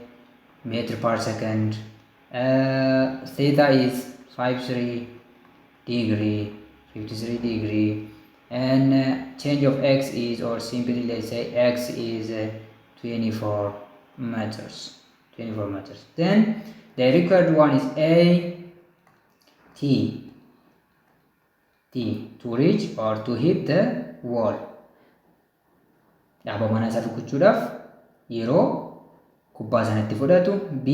meter per second, theta is 53 degree, 53 degree, and change of x is, or simply let's say x is 24 meters, 24 meters. Then the required one is a t, t to reach or to hit the wall. Dhaaba mana isaa rukuchuudhaaf yeroo kubbaa sanatti fudhatu. B,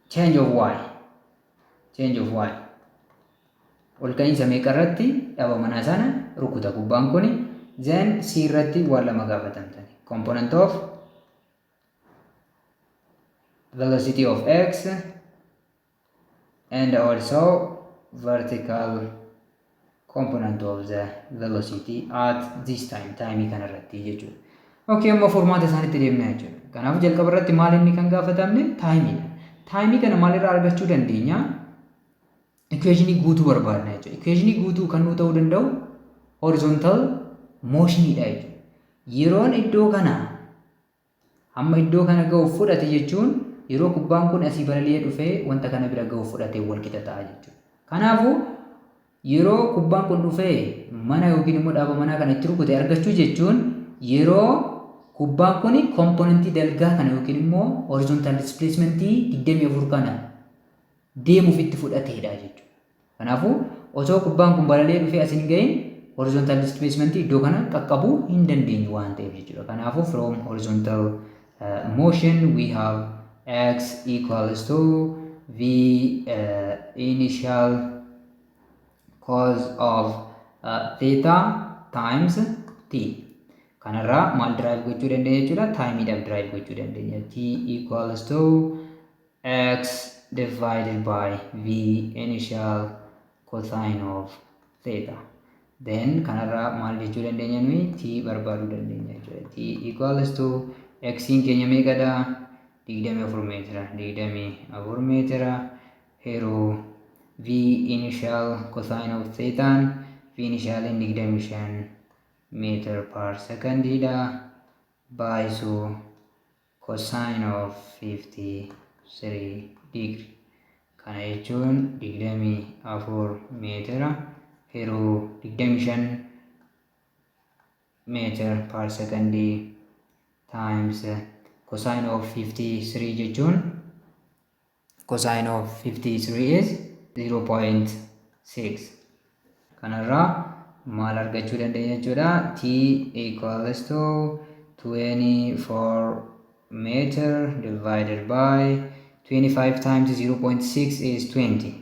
change of y, change of y, ol ka'iinsa meeqa irratti dhaaba manaa sana rukuta kubbaan kuni? Then c irratti waan lama gaafatamtani: component of velocity of x and also vertical component of the velocity at this time, time kana irratti jechuudha. Okay, amma furmaata isaanitti deemna jechuudha. Kanaaf jalqaba irratti maal inni kan gaafatamne timeiidha. Timeii kana maalirraa argachuu dandeenya? Equationii guutuu barbaadna jechuudha. Equationii guutuu kan nuu ta'uu danda'u horizontal motioniidha jechuudha. Yeroon iddoo kana hamma iddoo kana ga'uuf fudhate jechuun yeroo kubbaan kun asii balali'ee dhufee wanta kana bira ga'uuf fudhatee wal qixa ta'a jechuudha. Kanaafuu yeroo kubbaan kun dhufee mana yookiin immoo dhaaba manaa kana itti rukute argachuu jechuun yeroo kubbaan kun componentii dalgaa kana yookiin immoo horizontal displacementii 24 kana deemuuf itti fudhateedha jechuudha. Kanaafuu osoo kubbaan kun balali'ee dhufee as hin gahin horizontal displacementii iddoo kana qaqqabuu hin dandeenyu waan ta'eef jechuudha. Kanaafuu from horizontal motion we have x equals to v initial cos of theta times t. Kanarraa maal derive gochuu dandeenya jechuudha? Timeiidhaaf derive gochuu dandeenya. T equals to x divided by v initial cosine of theta. Then kanarraa maal jechuu dandeenya nuyi? T barbaaduu dandeenya jechuudha. T equals to x keenya meeqadha? 24 meetira, 24 meetira yeroo V initial cosine of theta, V initial 25 meter per secondiidha, baay'isuu cosine of 53 degree. Kana jechuun 24 meetira hiruu 25 meter per secondii times cosine of 53 jechuun, cosine of 53 is 0.6. Kanarraa maal argachuu dandeenya jechuudha? T equals to 24 meter divided by 25 times 0.6 is 20,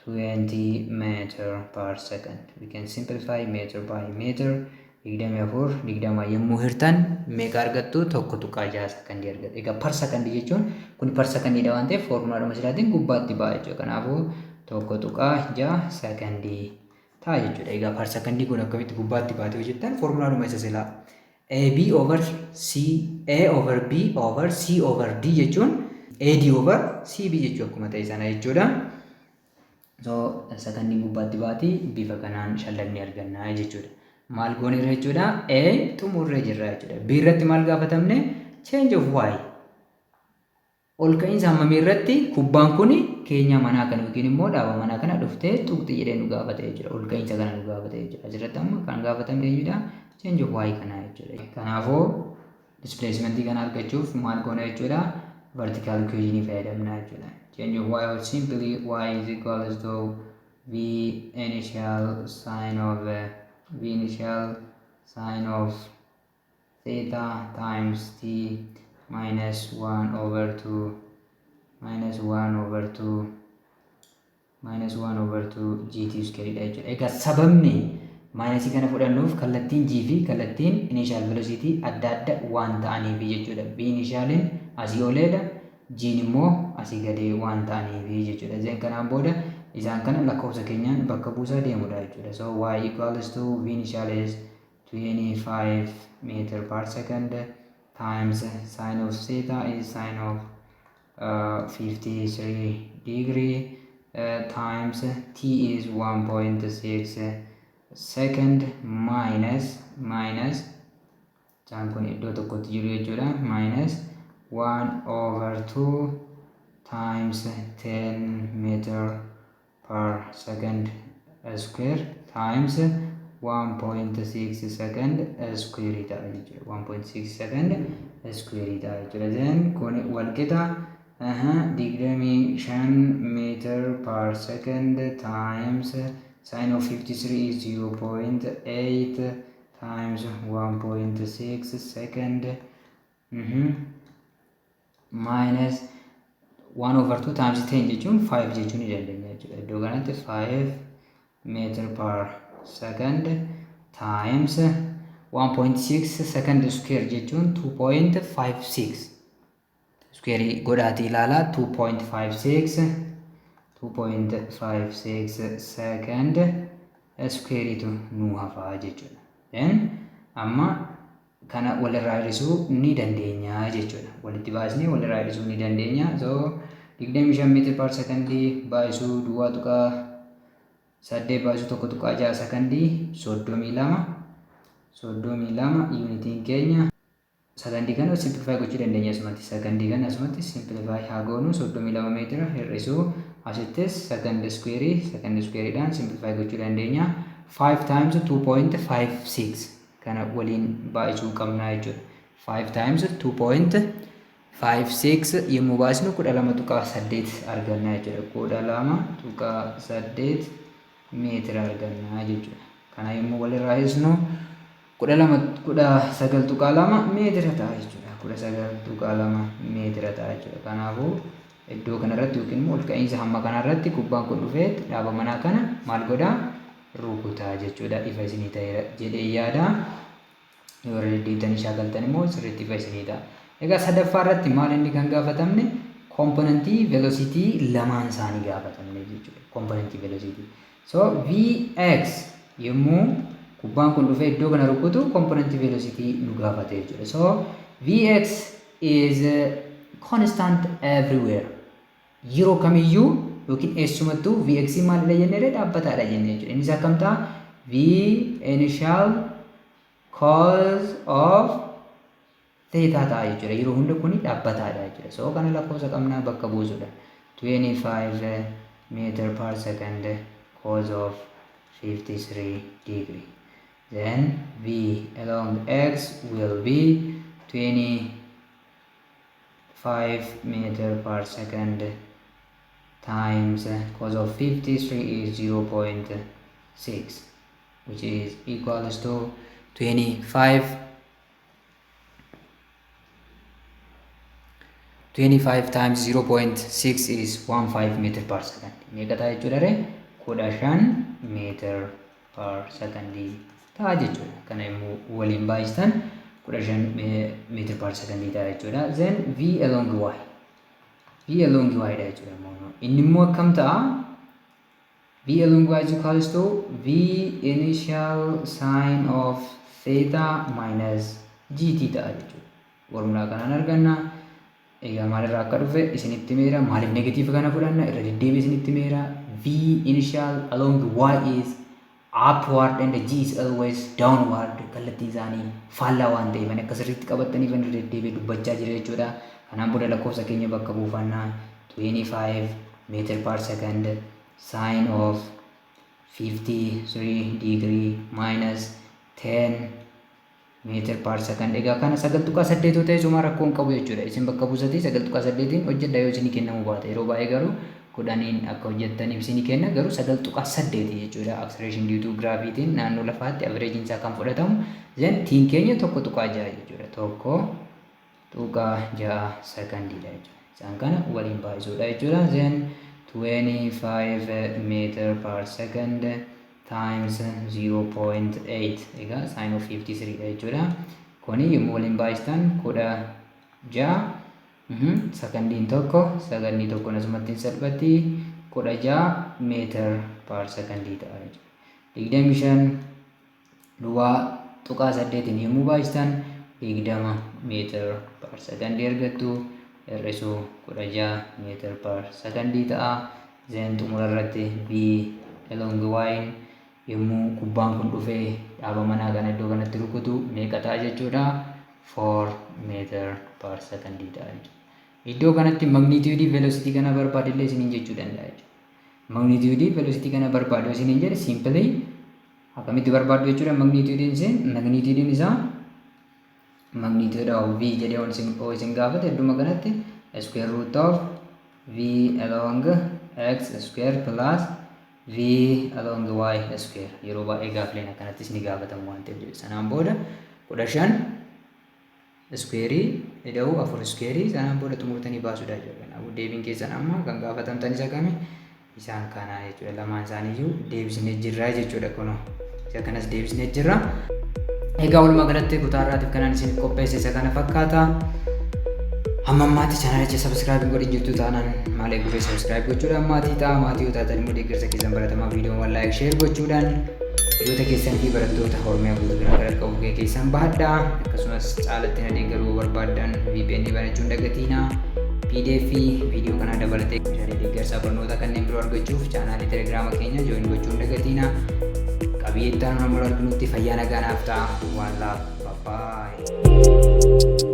20 meter per second. We can simplify meter by meter. 24 20 yommuu hirtan meeqa argattu? 1.6 sakandii argattu. Egaa per sakandii jechuun kun per sakandiidha waan ta'eef foormulaadhuma silaatiin gubbaatti ba'a jechuudha. Kanaafuu 1.6 sakandii ta'a jechuudha. Egaa per sakandii kun akkamitti gubbaatti baate yoo jettan, foormulaadhuma isa silaa AB over C, A over B over C over D jechuun AD over CB jechuu akkuma ta'e sana jechuudha. So sakandiin gubbaatti baati, bifa kanaan shallagni arganna jechuudha. Maal gooneerra jechuudha? A xumurree jirra jechuudha. B irratti maal gaafatamne? Change of Y. Ol ka'iinsa hammamii irratti kubbaan kun keenya manaa kana yookiin immoo dhaaba manaa kana dhuftee tuqxi jedhee nu gaafate jechuudha. Ol ka'iinsa kana nu gaafate jechuudha. Asirratti amma kan gaafatamne eenyudha? Change of Y kana jechuudha. Kanaafuu displacementii kana argachuuf maal goona jechuudha? Vertical equation fayyadamna jechuudha. Change of Y or simply Y is equals to V initial sine of theta times t minus 1 over 2 minus 1 over 2 minus 1 over 2 gt square dha jechuudha. Egaa sababni minusii kana fudhannuuf kallattiin g fi kallattiin initial velocity adda adda waan ta'aniif jechuudha. V initialin asii oleedha, g immoo asii gadee waan ta'aniif jechuudha. Then kanaan booda isaan kana lakkoofsa keenyaan bakka buusaa deemudha jechuudha. So y equals to v initial is 25 meter per second times sine of theta is sine of 53 degree times t is 1.6 second minus, isaan kun iddoo tokkotti jiru jechuudha, minus 1 over 2 times 10 meter per second square times 1.6 second square ta'a jechuudha. 1.6 second square ta'a jechuudha. Then kun walqixa 25 meter per second times sine of 53 is 0.8 times 1.6 second minus 1 over 2 times 10 jechuun 5 jechuu ni dandeenya jechuudha. Iddoo kanatti 5 meter per second times 1.6 second square jechuun 2.56 square godhaatii ilaalaa, 2.56 2.56 second squareetu nu hafaa jechuudha. Then amma kana walirraa hir'isuu ni dandeenya jechuudha. Walitti baasnee walirraa hir'isuu ni dandeenya. So 25 meter per secondii baay'isuu 0.8 baay'isuu 1.6 sakandii, 32, 32. Yuunitiin keenya sakandii kana simplify gochuu dandeenya asumatti. Sakandii kana asumatti simplify haa goonu. 32 meetira hir'isuu, asittis second squareii, second squareiidhaan simplify gochuu dandeenya. 5 times 2.56 kana waliin baay'isuu qabna jechuudha. 5 times 2.56 yommuu baasnu 12.8 arganna jechuudha. 12.8 meetira arganna jechuudha. Kana yommuu walirraa hir'isnu 12, 19.2 meetira ta'a jechuudha. 19.2 meetira ta'a jechuudha. Kanaafuu iddoo kanarratti yookiin immoo ol ka'iinsa hamma kanarratti kubbaan kun dhufee dhaaba manaa kana maal godhaa? Rukutaa jechuudha. Ifa isinii ta'eera jedhee yaada. Yoo irra deddeebitanii shaakaltan immoo sirriitti ifa isinii ta'a. Egaa sadaffaa irratti maal inni kan gaafatamne? Componentii velocity lamaan isaanii gaafatamne jechuudha. Componentii velocity. So Vx yommuu kubbaan kun dhufee iddoo kana rukutu componentii velocity nu gaafate jechuudha. So Vx is constant everywhere. Yeroo kamiyyuu yookiin eessumattuu Vx maalidha jennee, dhaabbataadha jennee jechuudha. Innis akkam ta'a? V initial cos of theta ta'a jechuudha. Yeroo hunda kuni dhaabbataadha jechuudha. So kana lakkoofsa qabnaa bakka buusudha. 25 meter per second cos of 53 degree. Then V along x will be 25 meter per second times cos of 53 is 0.6, which is equals to 25 times 0.6 is 15 meter per second. Meeqa ta'a jechuudha ree? 15 meter per second ta'a jechuudha. Kana immoo waliin baay'istan 15 meter per second ta'a jechuudha. Then V along y. V along y dha jechuudha immoo. Inni immoo akkam ta'a? V along y is equals to V initial sin of theta minus gt ta'a jechuudha. Formulaa kanaan arganna. Egaa maalirraa akka dhufe isinitti meera. Maaliif negative kana fudhanna? Irra deddeebi'ee isinitti meera. V initial along y is upward and g is always downward. Kallattiin isaanii faallaa waan ta'eef akka sirriitti qabattaniif irra deddeebi'ee dubbachaa jira jechuudha. Kanaan booda lakkoofsa keenya bakka buufannaa, 25 meter per second sin of 53 degree minus 10 meter per second. Egaa kana 9.8 yoo ta'e suma rakkoo hin qabu jechuudha. Isin bakka buusatii 9.8n hojjedha yoo isinii kennamuu baate. Yeroo baay'ee garuu 10n akka hojjettaniif isinii kenna, garuu 9.8 jechuudha. Acceleration due to gravityin naannoo lafaatti averageiin isaa kan fudhatamu. Then tiin keenya 1.6 jechuudha. 1.6 sekandiidha jechuudha. Isaan kana waliin baay'isuudha jechuudha. Then 25 meter per second times 0.8, egaa sin of 53 dha jechuudha. Kuni yommuu waliin baay'istan 16, sakandiin tokko sakandii tokkoon asumatti hin salphatti, 16 meter per secondii ta'a jechuudha. 25 0.8n yommuu baay'istan 20 meter per secondii argattu, hir'isuu 16 meter per secondii ta'a. Then xumura irratti V along y yommuu kubbaan kun dhufee dhaaba manaa kana iddoo kanatti rukutu meeqa ta'a jechuudha? 4 meter per secondii ta'a jechuudha. Iddoo kanatti magnitude velocity kana barbaadillee isiniin jechuu danda'a jechuudha. Magnitude velocity kana barbaadu isiniin jedhe, simply akkamitti barbaaddu jechuudha? Magnitude isaa magnitude of v jedhee isin gaafate, idduma kanatti square root of v along x square plus v along y square. Yeroo baay'ee gaaffileen akkanattis ni gaafatamu waan ta'eef, sanaan booda 15 squareii ida'uu 4 squareii, sanaan booda xumurtanii baasuudha jechuudha. Kanaafuu deebiin keessan amma kan gaafatamtan isa kami? Isaan kana jechuudha. Lamaan isaaniiyyuu deebisnee jirra jechuudha kunoo. Isa kanas deebisnee jirra. Egaa walumaa galatti kutaa irraatiif kanaan isin qopheesse isa kana fakkaata. Hamma ammaatti channelicha subscribe godhin jirtu taanaan maal eeguuf, subscribe gochuudhaan maatii ta'a. Maatii yoo taatan immoo deeggarsa keessan baratamaa viidiyoowwan like, share gochuudhaan hiriyoota keessan fi barattoota Oromiyaa guutuu bira akka qabu gahee keessan bahadhaa. Akkasumas caalatti na deeggaruu barbaaddan VPN banachuun dagatiinaa. PDF viidiyoo kanaa dabalatee meeshaalee deeggarsaa barnoota kanneen biroo argachuuf channelii Telegiraama keenya join gochuun dagatiinaa. Qabiyyee itti aanu nama arginutti fayyaa nagaa naaf ta'a. Waan laaf, bye.